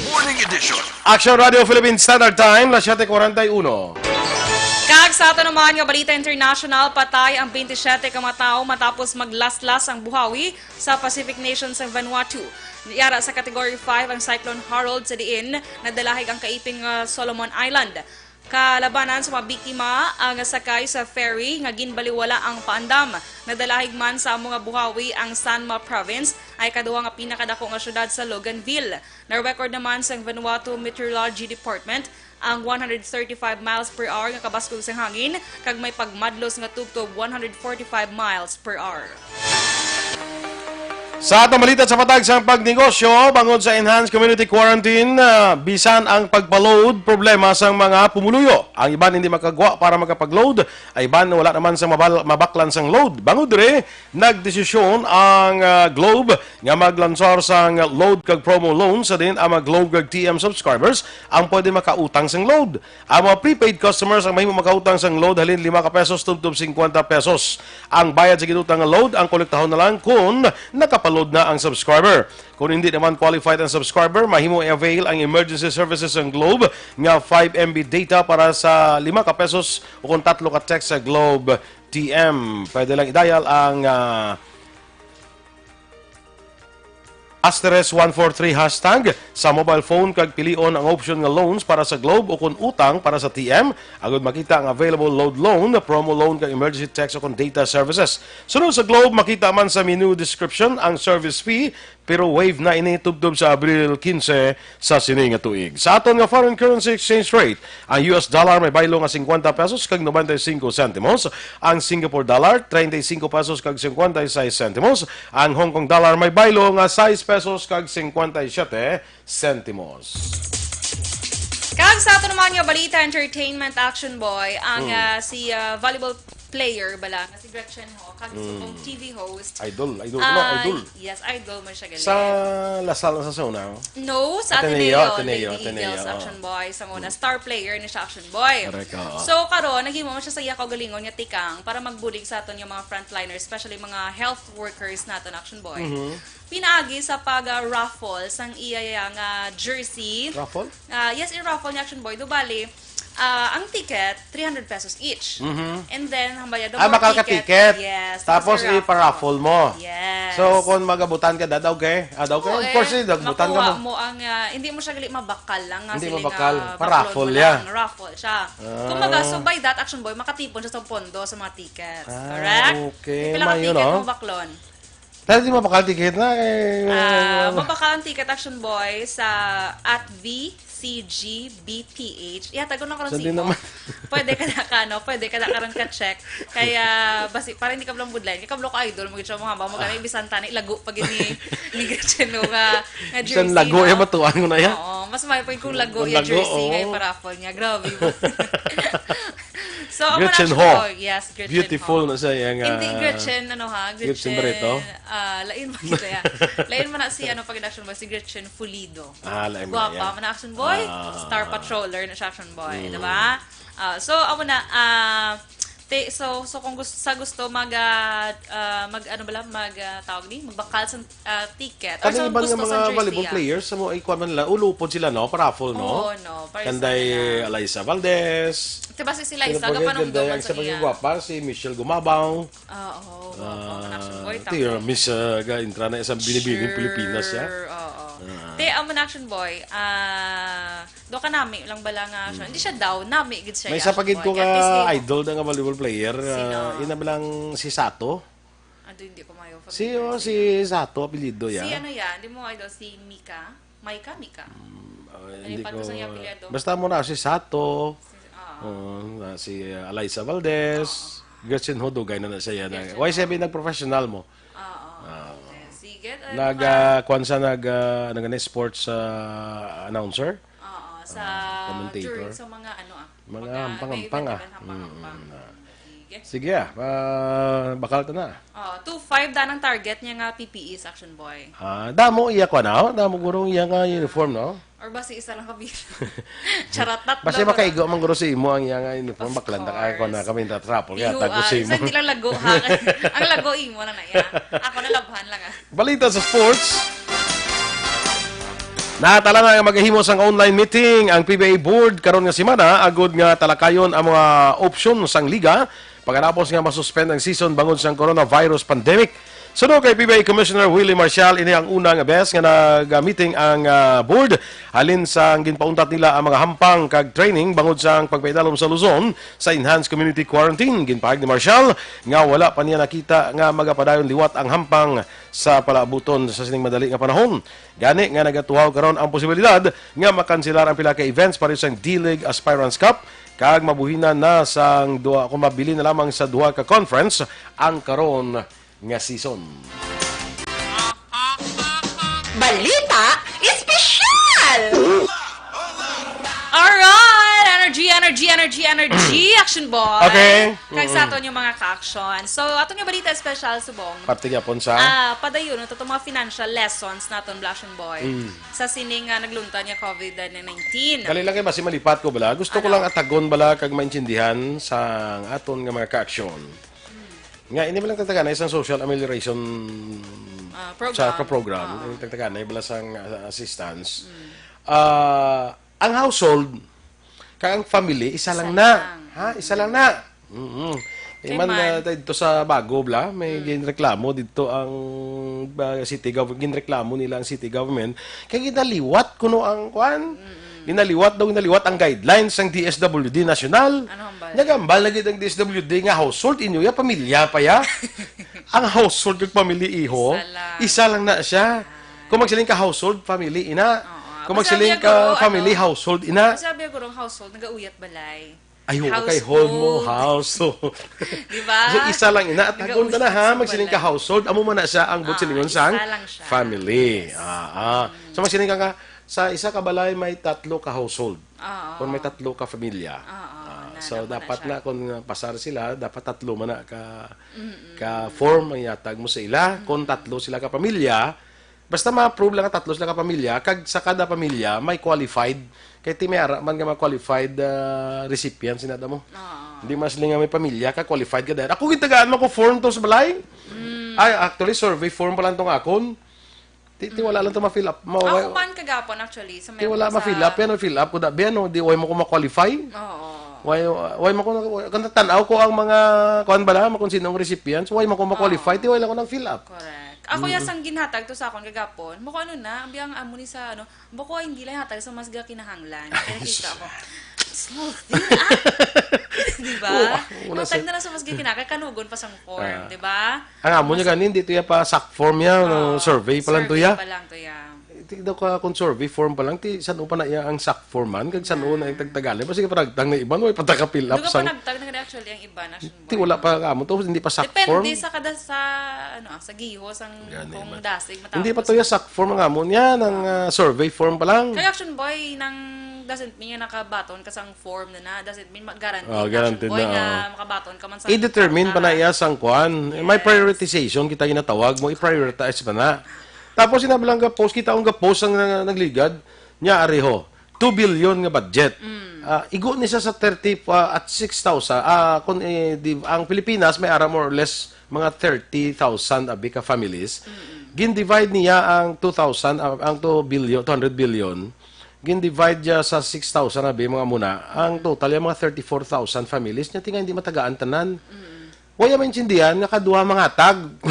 Morning Edition. Action Radio Philippine Standard Time, las siete cuarenta y uno. Sa ato naman nga balita international, patay ang twenty-seven ka mga tawo matapos maglaslas ang buhawi sa Pacific nation sang Vanuatu. Yara sa Category five ang Cyclone Harold, sa diin nadalahig ang kaipin nga Solomon Island. Kalabanan sa mga biktima ang sakay sa ferry nga ginbaliwala ang paandam. Nadalahig man sa amo nga buhawi ang Sanma Province, ay kaduha nga pinakadako nga syudad sa Luganville. Na-record naman sang Vanuatu Meteorology Department ang one hundred thirty-five miles per hour nga kabaskog sang hangin, kag may pagmadlos nga tubtob one hundred forty-five miles per hour. Sa atong balita sa patag sang pagnegosyo, bangod sa enhanced community quarantine, ah, bisan ang pagpa-load problema sang mga pumuluyo. Ang iban hindi makagwa para makapag-load, ay iban wala naman sa mabal-, mabaklan sang load. Bangod diri, nagdesisyon ang, ah, Globe nga maglansar sang load kag promo loan, sa diin ang mga Globe kag T M subscribers ang pwede makautang sang load. Ang mga prepaid customers ang mahimo makautang sang load halin lima ka pesos tubtob singkwenta pesos. Ang bayad sa ginutang nga load ang kolektahon na lang kon nakapaload na ang subscriber. Kung hindi naman qualified ang subscriber, mahimo i-avail ang emergency services sang Globe nga five M B data para sa lima ka pesos o kung tatlo ka text sa Globe T M. Pwede lang i-dial ang, ah, asterisk one four three hashtag sa mobile phone kag pilion ang option nga loans para sa Globe o kon utang para sa T M, agud makita ang available load loan, promo loan kag emergency text o kon data services. Sunod sa Globe, makita man sa menu description ang service fee, pero waive na ini tubtob sa Abril quince sa sini nga tuig. Sa aton nga foreign currency exchange rate, ang U S dollar may baylo nga singkwenta pesos kag nobenta y singko sentimos, ang Singapore dollar, treinta y singko pesos kag singkwenta y seis sentimos, ang Hong Kong dollar may baylo nga sais pesos kag singkwenta y siyete sentimos. Kag sa ato naman nga balita, entertainment, Action Boy, ang, Hmm. ah, si, ah, volleyball player bala nga si Gretchen Ho, kag Hmm. subong T V host. Idol, idol ko na, Ah, idol. Yes, idol mo siya gali. Sa La Salle sa una? No, sa Ateneo, Ateneo, Ateneo, Lady Ateneo, Eagles, oh. Action Boy, sa una, Hmm. star player ni siya, Action Boy. Correct, oo. So, karon, naghimo man siya sa iya kaugalingon nga tikang para magbulig sa aton nga mga frontliners, especially mga health workers naton, Action Boy. Mhm. Pinaagi sa pag, ah, raffle sang iya, iya nga jersey. Raffle? Ah, yes, i-raffle ni Action Boy. Do bali, ah, ang ticket, three hundred pesos each. Mhm. And then, ang bayad Ah, mo bakal ka ticket. Ticket. Yes, Tapos tapos i-raffle. I-paraffle mo. Yes. So, kung magabutan ka, dadaw kay? Ah, daw kay? Oo, Of course, eh, eh, dagbutan ka makuha mo. Mo ang, ah, hindi mo siya gali mabakal lang nga Hindi siling, mabakal. Ah, Paraffle baklon mo ya. Lang. Raffle siya. Ah. Kumbaga, so by that, Action Boy, makatipon siya sa pondo sa mga tickets. Ah, correct? Okay. Pila ka Mayo, ticket no? Mo baklon? Pero di mabakal ticket na, eh, Ah, ano? Mabakal ang ticket, Action Boy, sa at V C G B P H. Ihatag ko na karon So, sa di imo. Naman. Pwede ka na ka, no? Pwede ka na karon ka-check. Kaya, basi, para hindi ka lang budlay. Kaya kablo ko idol mo gid siya, mga ba? Magkano Ah. Bisan tani, lago pa gid ni, ni Gretchen, no, nga, nga Bisan jersey, lago, no? Eh, matuan ko na yan. Oo, mas may point kung lago Kung yung lago, jersey nga oo. Iparaffle niya. Grabe mo. So, ang Gretchen mga Ho. Action Boy, yes, Gretchen Beautiful Ho. Na siya, yung, Hindi, ah, Gretchen, ano ha? Gretchen Gretchen, Barreto? Ah, lain man kita, ya. Lain man na si, ano, pag Action Boy, si Gretchen Pulido. Ah, lain man Guwapa yan. Man na Action Boy, Ah. Star Patroller na siya Action Boy, Mm. di ba? Ah, so, amo na, ah, te, so, so kung gusto, sa gusto mag, ah, ah, mag, ano bala, mag, ah, tawag ni, magbakal sa, ah, ticket. Or Kani sa iban nga gusto mga sa jersey, volleyball ah. Players, sa mo, ay, kuwan man nila, ulupod sila, no? Paraffle, no? Oo, no? Para sa Kanday kanila. Alyssa Valdez. Diba si, si Sino Liza, pa gid, gapanumdum Kanday, man ang sa isa pa gid iya. Gwapa, si Michelle Gumabaw. Ah, oo, Ah, Gumabaw, Action Boy, ti-, tapos Miss, ah, ga-, intra na sa Binibining Sure, Pilipinas, ya? Oo. Ah. Te, amo na, Action Boy. Ah, do ka nami lang bala nga, Action. Mm. Hindi siya daw, nami gid siya, May ya, isa pa Action gid Boy. Ko Kaya nga at least, di mo idol na nga volleyball player, Sino? Ah, ina ba lang si Sato? Ado, hindi ko mayo Si, familiar oh, sa si iya. Sato, apelyido, ya? Si ano, ya? Hindi mo idol si Mika? Micah, Mika? Mm, ah, Ano hindi yung ko pagpasang niya apelyido? Basta mo na si Sato. Si, ah. Oo, na si, ah, Alyssa Valdez. Oo. Gretchen Ho, dugay na na siya yan. Gretchen Why Ho. Siya nag-professional mo? Oo. Ah. Sige, eh, Nag, mga ah, kwan siya, nag, ah, nag-, sports, ah, announcer? Oo, sa, Ah, commentator. During sa mga ano, ah, Mga mga hampang-hampang, ah. Event-event, hampang-hampang. Mm, mm, ah. Sige. Sige, ah, ah, bakal ta na. Oh, two five dan ang target niya nga P P Es, Action Boy. Ah, damo iya ko na, oh. Damo gurong iya nga uniform, no? Or basi isa lang ka bill? Charot, tatlo Basi guro. Makaigo man guro sa imo ang iya nga uniform. Of Baklan, ta-, course. Ako na kami tatrapol, kaya Iho, tago ah, sa imo. Hindi lang lago, ha? Ang lago imo lang na iya. Ako na labhan lang, ah. Balita sa sports. Natala na nga magahimo sang online meeting ang P B A Board karon nga semana agod nga talakayon ang mga opsyon sang liga pagkatapos nga masuspend ang season bangod sang coronavirus pandemic. Suno kay P B A Commissioner Willie Marcial, ini ang una nga bes nga nag-meeting ang, ah, board halin sang ginpauntat nila ang mga hampang kag training bangod sang pagpaidalom sa Luzon sa enhanced community quarantine. Ginpahayag ni Marcial nga wala pa niya nakita nga magapadayon liwat ang hampang sa palaabuton sa sining madali nga panahon. Gani nga nagatuhaw karon ang posibilidad nga makanselar ang pila ka events pareho sang D-League Aspirants Cup kag mabuhinan na sang duha, kung mabilin na lamang sa duha ka conference ang karon nga season. Balita Espesyal! Alright! Energy, energy, energy, energy, Action Boy! Okay. Kag sa aton yung mga ka-action. So, aton yung balita espesyal, subong. Parte gyapon sa Ah, padayon, ito itong mga financial lessons naton, Black Action Boy. Sa sining nga naglunta niya COVID nineteen. Dali lang kay basi malipat ko bala. Gusto ko Ano? lang atagon bala kag maintindihan sa aton nga mga ka-action. Nga ini man lang tagtaganay sang social amelioration Ah, sa program. program, Ah. ini tagtaganay bala sang, ah, assistance. Ah, ang household kag ang family isa, Isa lang lang. na. Ha, isa lang na. Mm-hmm. Kay Iman man. na tayo dito sa Bago bla, may ginreklamo dito ang ah, city government, ginreklamo nila ang city government kay ginaliwat kuno ang kwan. Ginaliwat daw, ginaliwat ang guidelines sang D S W D national. Ano hambal? Nagambal na gid ang D S W D nga household inyo ya, pamilya pa ya. Ang household kag family, iho, Isa lang. isa lang na siya. Kung magsiling ka household, family ina. Oo. Kung Basta magsiling biya ka guro, family, ano? Household ina. Kasi sabi ko, household, nag-auyat balay. Ayo, Household. Kay hold mo, household. Di ba? So, isa lang ina, at Nag-auyat tagon ka na ha, sa magsiling ka balay. Household, amo man na siya ang Ah, butsilyon isa sang lang siya. Family. Ah, ah. So, magsiling ka nga, sa isa ka balay may tatlo ka household. Oo. Kung may tatlo ka pamilya. Oo, Ah, na, so, dapat na dapat siya. na kung pasar sila, dapat tatlo man na ka, ka form ang yatag mo sa ila. Kung tatlo sila ka pamilya, basta ma-approve lang nga tatlo sila ka pamilya, kag sa kada pamilya may qualified. Kay ti may ara man nga mga qualified ah, recipients, sinada mo. Oo. Hindi man sila nga may pamilya ka, qualified ka dahil. Ako gitagaan mo ko form to sa balay. Ay, actually, survey form pa lang tong akon. Ti, ti wala lang to ma-fill up. Ma- Ako man kagapon, actually, sa Ti wala ma-fill up yan, fill up ko da biya, no? Di, way mo ko ma-qualify. Oo. Way, way mo ko, kung tanaw ko ang mga, kuan bala, kung sinong recipients, way mo ko ma-qualify, ti wala ko nang fill up. Correct. Ako ya sang ginhatag to sa akon kagapon, mo ko ano na, ang biyang amo ni sa ano, mo ko hindi lang hatag sa mas gakinahanglan. Kaya kita ko, smooth din ah. Di ba? Oo, ah, wala Hatag sa- na lang sa mas gakinahanglan, kanugon pa sang form, Ah. di ba? Ang amo niya ganin, dito ya pa sack form niya, no? Oo, Survey pa lang to ya. Pa lang to ya. Tignan ko kung survey form pa lang, ti san-o pa na iya ang sack form man, kag san-o na yung tagtagalin. Basta paragtang na iban, way pa ta ka-fill up Duga sang, panagtag na actually ang iban, Action ti Boy. Wala pa ka amo to, hindi pa sack Depende form. Sa kada sa, ano, ah, sa giho, sang Gani kung man. dasig, matapos. Hindi pa to ya sack form ang amo niya, nang ah, survey form pa lang. Kaya Action Boy, nang doesn't mean nga nakabaton ka sang form na na, doesn't mean ma- guaranteed Ah, na, guaranteed Action Boy, na, nga ah. makabatan ka man sa I-determine pa na kwarta. Iya sang kwan. May Yes. Prioritization kita ginatawag mo, i-prioritize pa na. Tapos sinabi lang ka post, kita ang post ang na- nagligad niya areho. Two billion nga budget. Mm. Ah, igo ni siya sa thirty pa at six thousand. Ah, kung eh, di, ang Pilipinas may ara more or less mga thirty thousand abi ka families. Gin-divide niya ang two thousand, ah, ang two billion, two hundred billion. Gin-divide niya sa six thousand abi mga muna. Ang total yung mga thirty-four thousand families niya, tingnan hindi matagaan tanan. Wala maintindihan nga kaduha mangatag. Oh,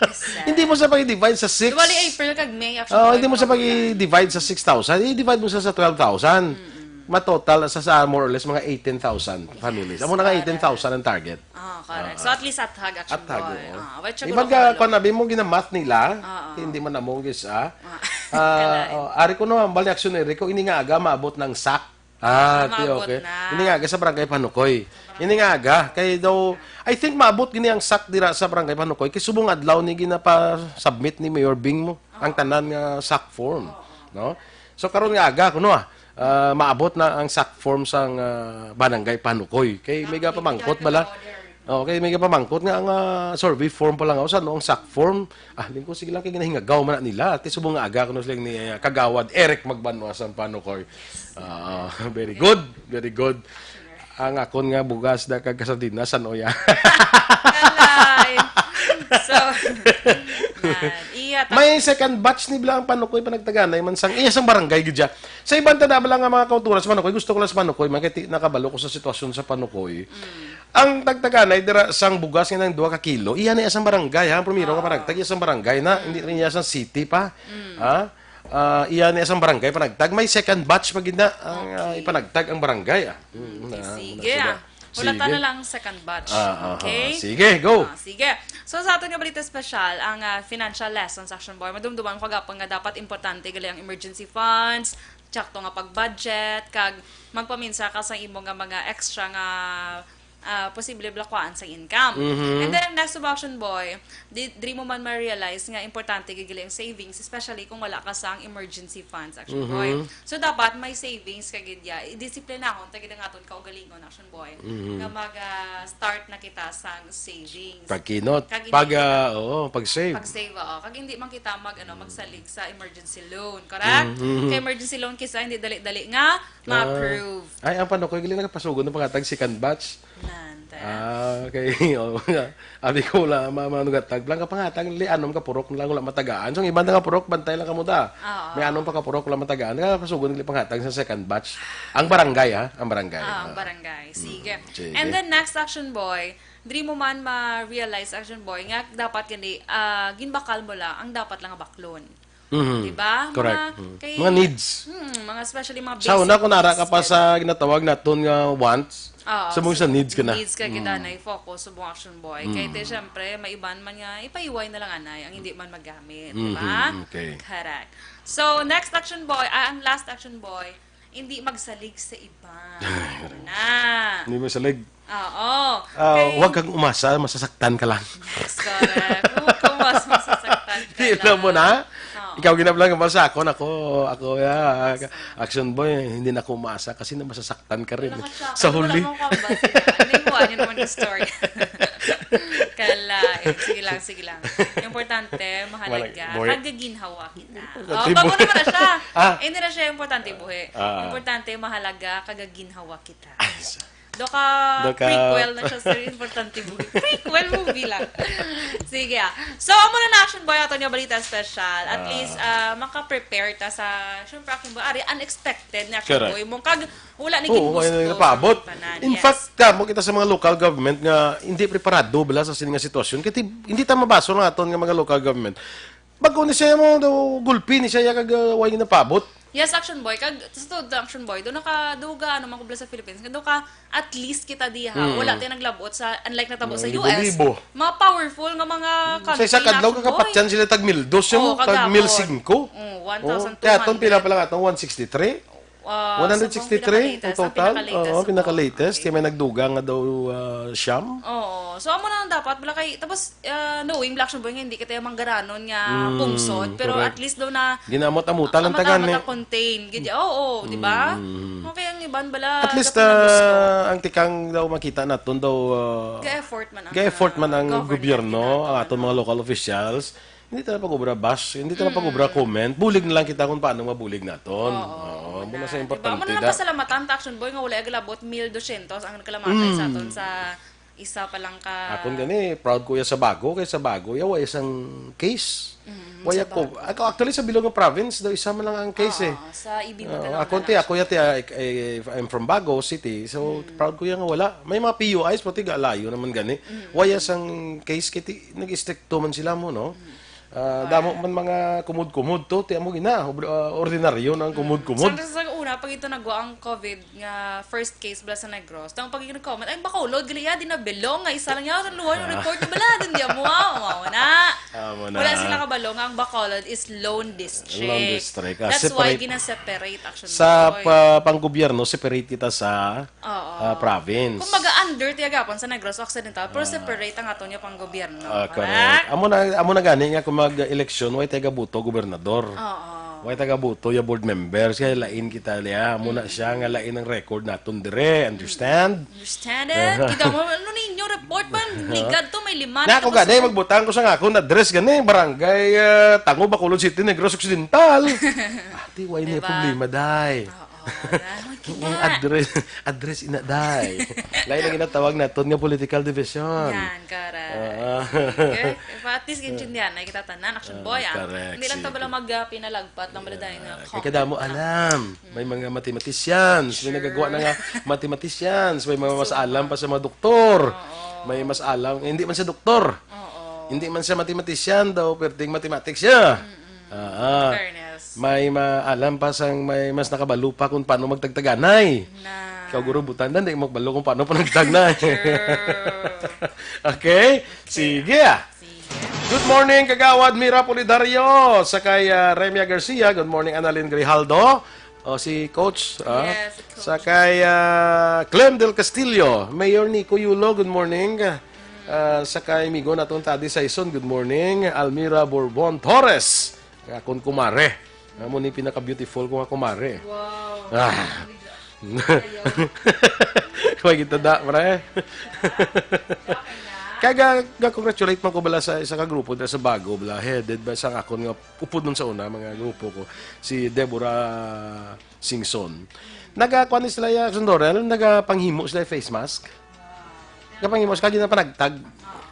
sad. Hindi mo sa pag-divide sa six. Diwali April kag May, Action Oh, Boy, hindi mo sa mga pag-divide sa six thousand, i-divide mo sa sa twelve thousand. Matotal sa, sa more or less mga eighteen thousand families. Amo na nga eighteen thousand ang target. Ah, correct. So at least at hag, Action At hag, Boy. oo. Ah, wait, check Iban ko ka, lang. Kung nabi mo, ginamath nila, Oo. Hindi man namong gis, ah. Ah. Ah, oh, ari ko no, ang bali action area ko, ini nga aga, maabot ng sack. Ah, ti, Maabot okay. Na. Ini nga aga sa Barangay Panukoy. Ini nga aga, kay daw, I think maabot gini ang sack dira sa Barangay Panukoy, kay subong adlaw ni ginapa-submit ni Mayor Bing mo ang tanan nga sack form, no? So karon nga aga kuno ah, ah, maabot na ang sack form sa ah, Barangay Panukoy. Kay may pamangkot bala. Okay, may pamangkot nga ang ah, survey form pa lang ako sa ano ang sack form. Ah, lingko sige lang kay ginahingagaw man na nila. Ate subong nga aga kuno sila ni ah, Kagawad Eric Magbanwa sa Panukoy. Ah, very good, very good. Ang akon nga bugas na kag kasardinas, ano ya? Kalay. So, man. Iya, May second batch ni bala ang Panukoy, panagtaganay man sang iya sang barangay gid siya. Sa iban ta na lang nga mga kauturan sa Panukoy, gusto ko lang sa Panukoy, man, kay ti-, nakabalo ko sa sitwasyon sa Panukoy. Ang tagtaganay dira sang bugas nga nang duha ka kilo, iya na iya sang barangay, ha? Ang primero nga panagtag, iya sang barangay na, hindi rin iya sang city pa. Ha? Ah, iya na iya sang barangay panagtag. May second batch pa gid na ang, ah, ipanagtag ang barangay, ah. Mm, na, Sige, na sila. ah. Wala ta Sige. na lang second batch. Ah, ah, Okay? ah. Sige, go. Ah, sige. So, sa aton nga balita espesyal, ang, ah, financial lessons, Action Boy. Madumduman ko gapon nga dapat importante gali ang emergency funds, tsakto nga pag-budget, kag magpaminsa ka sa imo nga mga extra nga, ah, posible bala kuhaan sa income. Mhm. And then, next to Action Boy, di, diri mo man ma-realize nga importante gid gali ang savings, especially kung wala ka sang emergency funds, Action Mhm. Boy. So, dapat may savings ka gid ya. Idisiplinahon ta gid ang aton kaugalingon, Action Boy, Mhm. nga mag, ah, start na kita sang savings. Pagkinot. Kag hindi Pag, kita ah, oo, pag-save. Pag-save, oo. Kag hindi man kita mag, ano, magsalig sa emergency loan, correct? Mhm. Kay emergency loan, kisa hindi dali-dali nga Ah. ma-approve. Ay, ang Panukoy, gali nakapasugon ng pangatag second batch. Nan, te. Ah, okay. Oh, abi ko la, ma-, manugatag. Lang ka pangatag, li, anom ka purok lang, wala matagaan. So, ang iban nga purok, bantay lang kamo da. Oo. May anom pa ka purok, wala matagaan. Kaya pasugon, gali pangatag sa second batch. Ang barangay, ha? Ang barangay. Ah, ang Ah. barangay. Sige. Mm, sige. And then, next, Action Boy, diri mo man ma-realize, Action Boy, nga dapat gani, ah, ginbakal mo lang ang dapat lang nga baklon. Mhm. Di ba? Correct. Mga, Mm. kay, Mga needs. Hmm, mga especially mga Sa basic una, kung nara ka needs, pa di ba? sa ginatawag naton nga wants, Oo, sa mong sa sa needs ka na. needs ka gid Mm. na i-focus sa mong Action Boy. Kay te, Mm. syempre, may iban man nga, ipaiway na lang anay, ang hindi man magamit, di Mhm, ba? okay. Correct. So, next Action Boy, ah, ang last Action Boy, hindi magsalig sa iba. Ito na. Hindi magsalig. Oo. Ah, Kay huwag kang umasa, masasaktan ka lang. Yes, correct. Huwag kang mas masasaktan ka Di lang. mo na? Oo. Ikaw, ginablang ka ba sa akon? Ako, ako, ya, Action Boy, hindi na ako umasa kasi na masasaktan ka rin. Wala ka siya. Sa Ano huli. naman ka ba sila? Ano yung buwan? Yun naman yung story. Kala, eh, sige lang, sige lang. Importante, mahalaga. Malay, buhi. Kagaginhawa kita. Importante, Oh, bago buhi. naman na siya. Ah. Eh, hindi na siya importante, buhi. Ah. Importante, mahalaga, kagaginhawa kita. Ay, sa- Do ka Do ka prequel na siya, sir. Importante movie. Prequel movie lang. Sige, ah. So, amo na na, Action Boy, ato niya balita special. At Ah. least, ah, maka-prepare ta sa, syempre, Action Boy. Ari, unexpected na, Action Correct. Boy. Mong kag, wala ni Oo, ginusto wala na sa paabot. tanan. In Yes. fact, kamo kita sa mga local government nga hindi preparado bala sa sini nga sitwasyon. Kaya ti-, hindi ta mabaso nga aton nga mga local government. Bago ni siya mo daw gulpi ni siya kag, ah, way na paabot. Yes, Action Boy. Kag, sa totoo, Action Boy, do naka, do ga, ano, man ko bala sa Philippines, nga do ka, at least kita diha, Mm. wala tayo naglabot sa, unlike na tabo sa Mga U S, libo-libo. mga powerful nga mga Sa country isa na, kadlaw, Action Boy. kakapatyan sila tag mil dos, Oo, mo, tag kagapon. mil singko. Mm, Oo. one thousand two hundred. Kaya atong pila pa lang atong one sixty-three? Ah, One hundred sixty-three sa ang pinakalatest, ang total? pinakalatest, Oo, oo. pinakalatest. Kaya may nagdugang nga daw, ah, siyam. Oo. So, amo na lang dapat, wala kay, tapos, ah, knowing Black Action Boy nga hindi kita yung manggaranon nga Mm, pungsod, pero correct. at least daw na Ginamot-amutan lang ang taga, taga, eh. contain. Gid, oo, di ba? Mm. Okay, ang iban bala, At least, dapat nang gusto. ah, ang tikang daw makita naton daw, ah, Ga-effort man ang, ga-effort man ah, ang government gobyerno, naton, ang aton ano. mga local officials. Hindi ta na pag-obra bash, hindi ta na pag-obra Mm. comment. Bulig na lang kita kung paano mabulig naton. Oo, Oo, muna muna. sa Di ba? importante Muna lang da. pasalamatan ta, Action Boy, nga wala galabot mil dosyentos ang nagkalamatay sa Mm. aton sa isa pa lang ka Akon gani, proud ko ya sa Bago, kay sa Bago ya, wala isang case. Mm, Wala sa ko, Bago. ako, actually, sa bilog nga province, daw isa man lang ang case, eh. Oo, sa Ibi man Oo, lang akon ti, nila. ako ya ti, I, I, I'm from Bago City, so Mm. proud ko ya nga wala. May mga P U Is, pati galayo naman gani. Mm. Wala isang case, kay ti, nag-istrikto man sila mo, no? Mm. Ah, Kaya damo man mga kumud-kumud to, ti amo gina, obra-, ah, ordinaryo na ang Mm. kumud-kumud. Sa, sa una, pag ito nagwa ang COVID nga first case bala sa Negros, tang pag nag-comment, "Ay, Bacolod, gali ya, di na belong, nga isa lang ya, luwa yung Ah. report na bala, dun di amo, ah, wow na." Amo na. Wala sila kabalo nga ang Bacolod is lone district. Lone district. Ah, That's why separate. gina-separate, actually, Sa Boy. pa-, pang-gobyerno, separate kita sa Oo. ah, province. Kumbaga, under tiya gapon sa Negros Occidental, pero Ah. separate ang aton nga pang-gobyerno, Ah, correct? correct. Amo na, amo na gani nga kung mag-eleksyon, way taga-buto gobernador. Oo. Way taga-buto ya board members, kaya lain kita liya. Amo na Mm. siya nga lain ang record naton dire, understand? Understand it? Kita mo, ano ninyo, report man, ligad to, may lima Na na ako tapos gani, ako. magbutang ko sa nga akong address gani, barangay, ah, Tango, Bacolod City, Negros Occidental. Ate, way na Diba? problema, day? Oo. Aray, ang address, address ina, day. Lain ang ginatawag naton nga political division. Yan, correct. Ah. Sige. At least, intindihan na kita tanan, Action Ah, Boy, ah. Correct. Hindi lang ta bala mag, ah, pinalagpat lang bala dahil nga kay kadamo alam. May mga mathematicians, may nagagawa na nga mathematicians, may mga mas alam pa sa mga doktor. Oo. May mas alam, eh, hindi man siya doktor. Oo. Hindi man siya mathematician daw, perting mathematics siya. Mm-mm. Ah, ah. Fairness. May ma-, alam pa sang may mas nakabalo pa kung paano magtagtaganay. Na. Ikaw, guro, butandan, di mo kabalo kung paano panagtagnay. True. Okay? Sige, ah. Sige. Good morning, Kagawad Mira Pulidario, sa kay, ah, Remia Garcia. Good morning, Annalyn Grijaldo. O, si Coach, ah. Yes, si Coach. Sa kay, ah, Clem Del Castillo, Mayor Nico Yulo, good morning. Ah, sa kay amigo natong Tadi Saison, good morning. Almira Bourbon Torres, nga akon kumare. Amo ni pinaka-beautiful ko nga kumare. Wow. Ah. May kita da, pre. Kaya ga, ga-congratulate man ko bala sa isa ka grupo dira sa Bago, bala, headed by sa akon nga upod nun sa una, mga grupo ko, si Deborah Singson. Nagakuan ni sila, ya, Sundorel, nagapanghimo sila face mask. Nagapanghimo sila, ginapanagtag.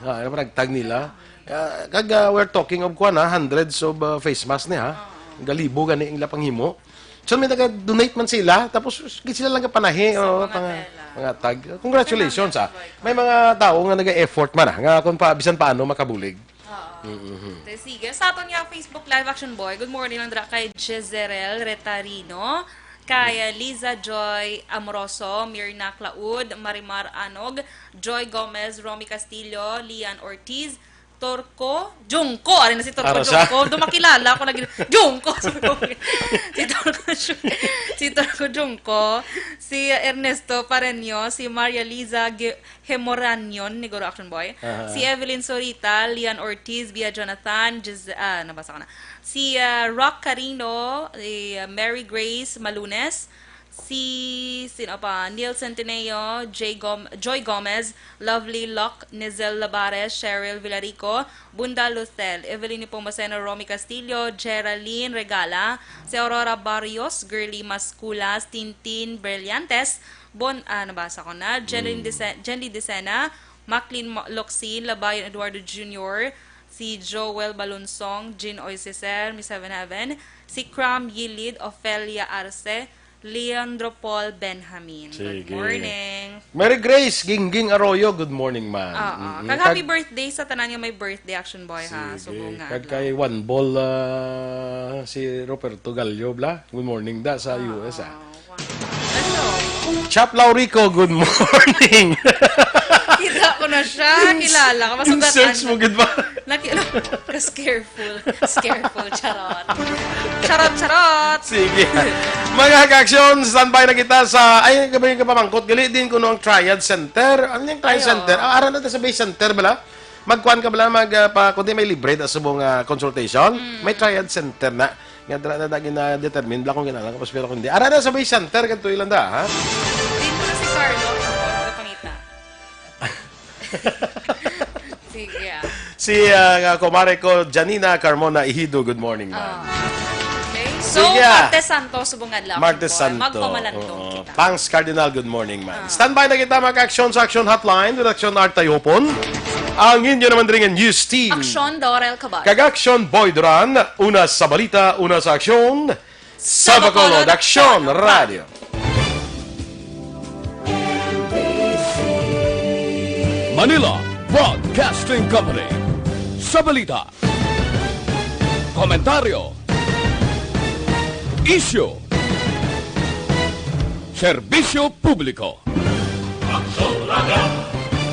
Ah, ginapanagtag nila. Ah, kag, ah, we're talking of, kuan, ha, hundreds of, ah, face mask ni, ha. Galibo gani ang ila panghimo. So, may naga-donate man sila, tapos sila lang kapanahi, Sa o, mga pang-, tela. Mga tag. Congratulations, Salamat, ah. Boy. May mga tao nga naga-effort man, ah, nga kung pa, bisan paano makabulig. Oo. Mm-hmm. Te, sige. Sa aton nga Facebook Live, Action Boy, good morning lang dira kay Jezerel Retarino, kay, uh, Liza Joy Amoroso, Mirna Claud, Marimar Anog, Joy Gomez, Romy Castillo, Lian Ortiz, Torco, Jungko, ari na si Torco Ara sa? Jungko. Dumakilala ako lagi. Jungko, sabi ko. Si Torco Ju-, si Torco Jungko, si Ernesto Pareño, si Maria Liza Ge-, Hemoranion ni Guro Action Boy. Aha. Si Evelyn Sorita, Lian Ortiz, Bia Jonathan, Jez-, ah, nabasa ko na. Si, ah, Rock Carino, si, ah, Mary Grace Malunes, si, sino pa? Neil Centineo, Jay Gom-, Joy Gomez, Lovely Locke, Nizel Labares, Cheryl Villarico, Bunda Lucel, Evelyn Nepomuceno, Romy Castillo, Geraldine Regala, si Aurora Barrios, Girly Masculas, Tintin Brillantes, Bon, ah, nabasa ko na. Jenlyn Mm. Dece-, Jenly Decena, Maclean Mo-, Locsin, Labayon Eduardo Junior, si Joel Balonsong, Jean Oy Ceser, Miss Heaven Heaven, si Cram Yilid, Ofelia Arce, Leandro Paul Benjamin. Good Sige. Morning. Mary Grace Gingging Arroyo, good morning, ma'am. Oo. Mm-mm. Kag happy Kag birthday sa tanan nga may birthday, Action Boy, ha? Sige. Subo nga Kag adlaw. Kay One Ball, ah, si Roberto Gallo, bla? Good morning da sa Ah, U S, ah. One Ball. Hello. Chap Laurico, good morning. Kita ko na siya. Ins-, Kilala ka. Masugat in-search mo, gid ba? Naki-, ano? Ka-scareful. Scareful. Charot. Charot, charot. Sige. Mga ka-action, standby na kita sa, ay, gabay ka pamangkot. Gali din kuno ang Triad Center. Ano yung Triad Ay, oo. Center? Ah, ara na ta sa Bay Center, bala? Magkuan ka bala, mag, ah, pa, kundi may libre na subong, ah, consultation. Mm. May Triad Center na. Nga dala na, na gina-determine bala kung kinahanglan ka pa, pero kung hindi. Ara na sa Bay Center, kadto lang da, ha? Din mo na si Carlo, ang pangita. Sige, ah. Si, ah, nga kumare ko, Janina Carmona Ihido, good morning, ma'am. Ah. Okay. So, Sige, ah. Martes Santo, subong adlaw, Martes Action Boy. Santo. Magpamalantong Oo. kita. Pangs Cardinal, good morning, ma'am. Ah. Standby na kita, mga ka-action sa Action Hotline with Action Art Tayopon. Ang inyo naman diri nga news team. Action Dorel Cabal. Kag Action Boy Duran, una sa balita, una sa aksyon. Sa Bacolod, Action Radio. Manila Broadcasting Company. Sa balita, komentaryo, isyu, serbisyo publiko. Action Radio.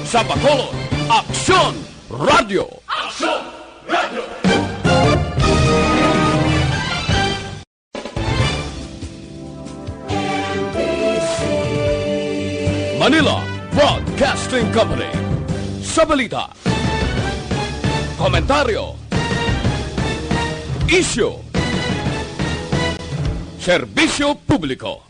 Sa Bacolod, Action Radio. Action Radio. Manila Broadcasting Company. Sa balita, komentaryo, isyu, serbisyo publiko.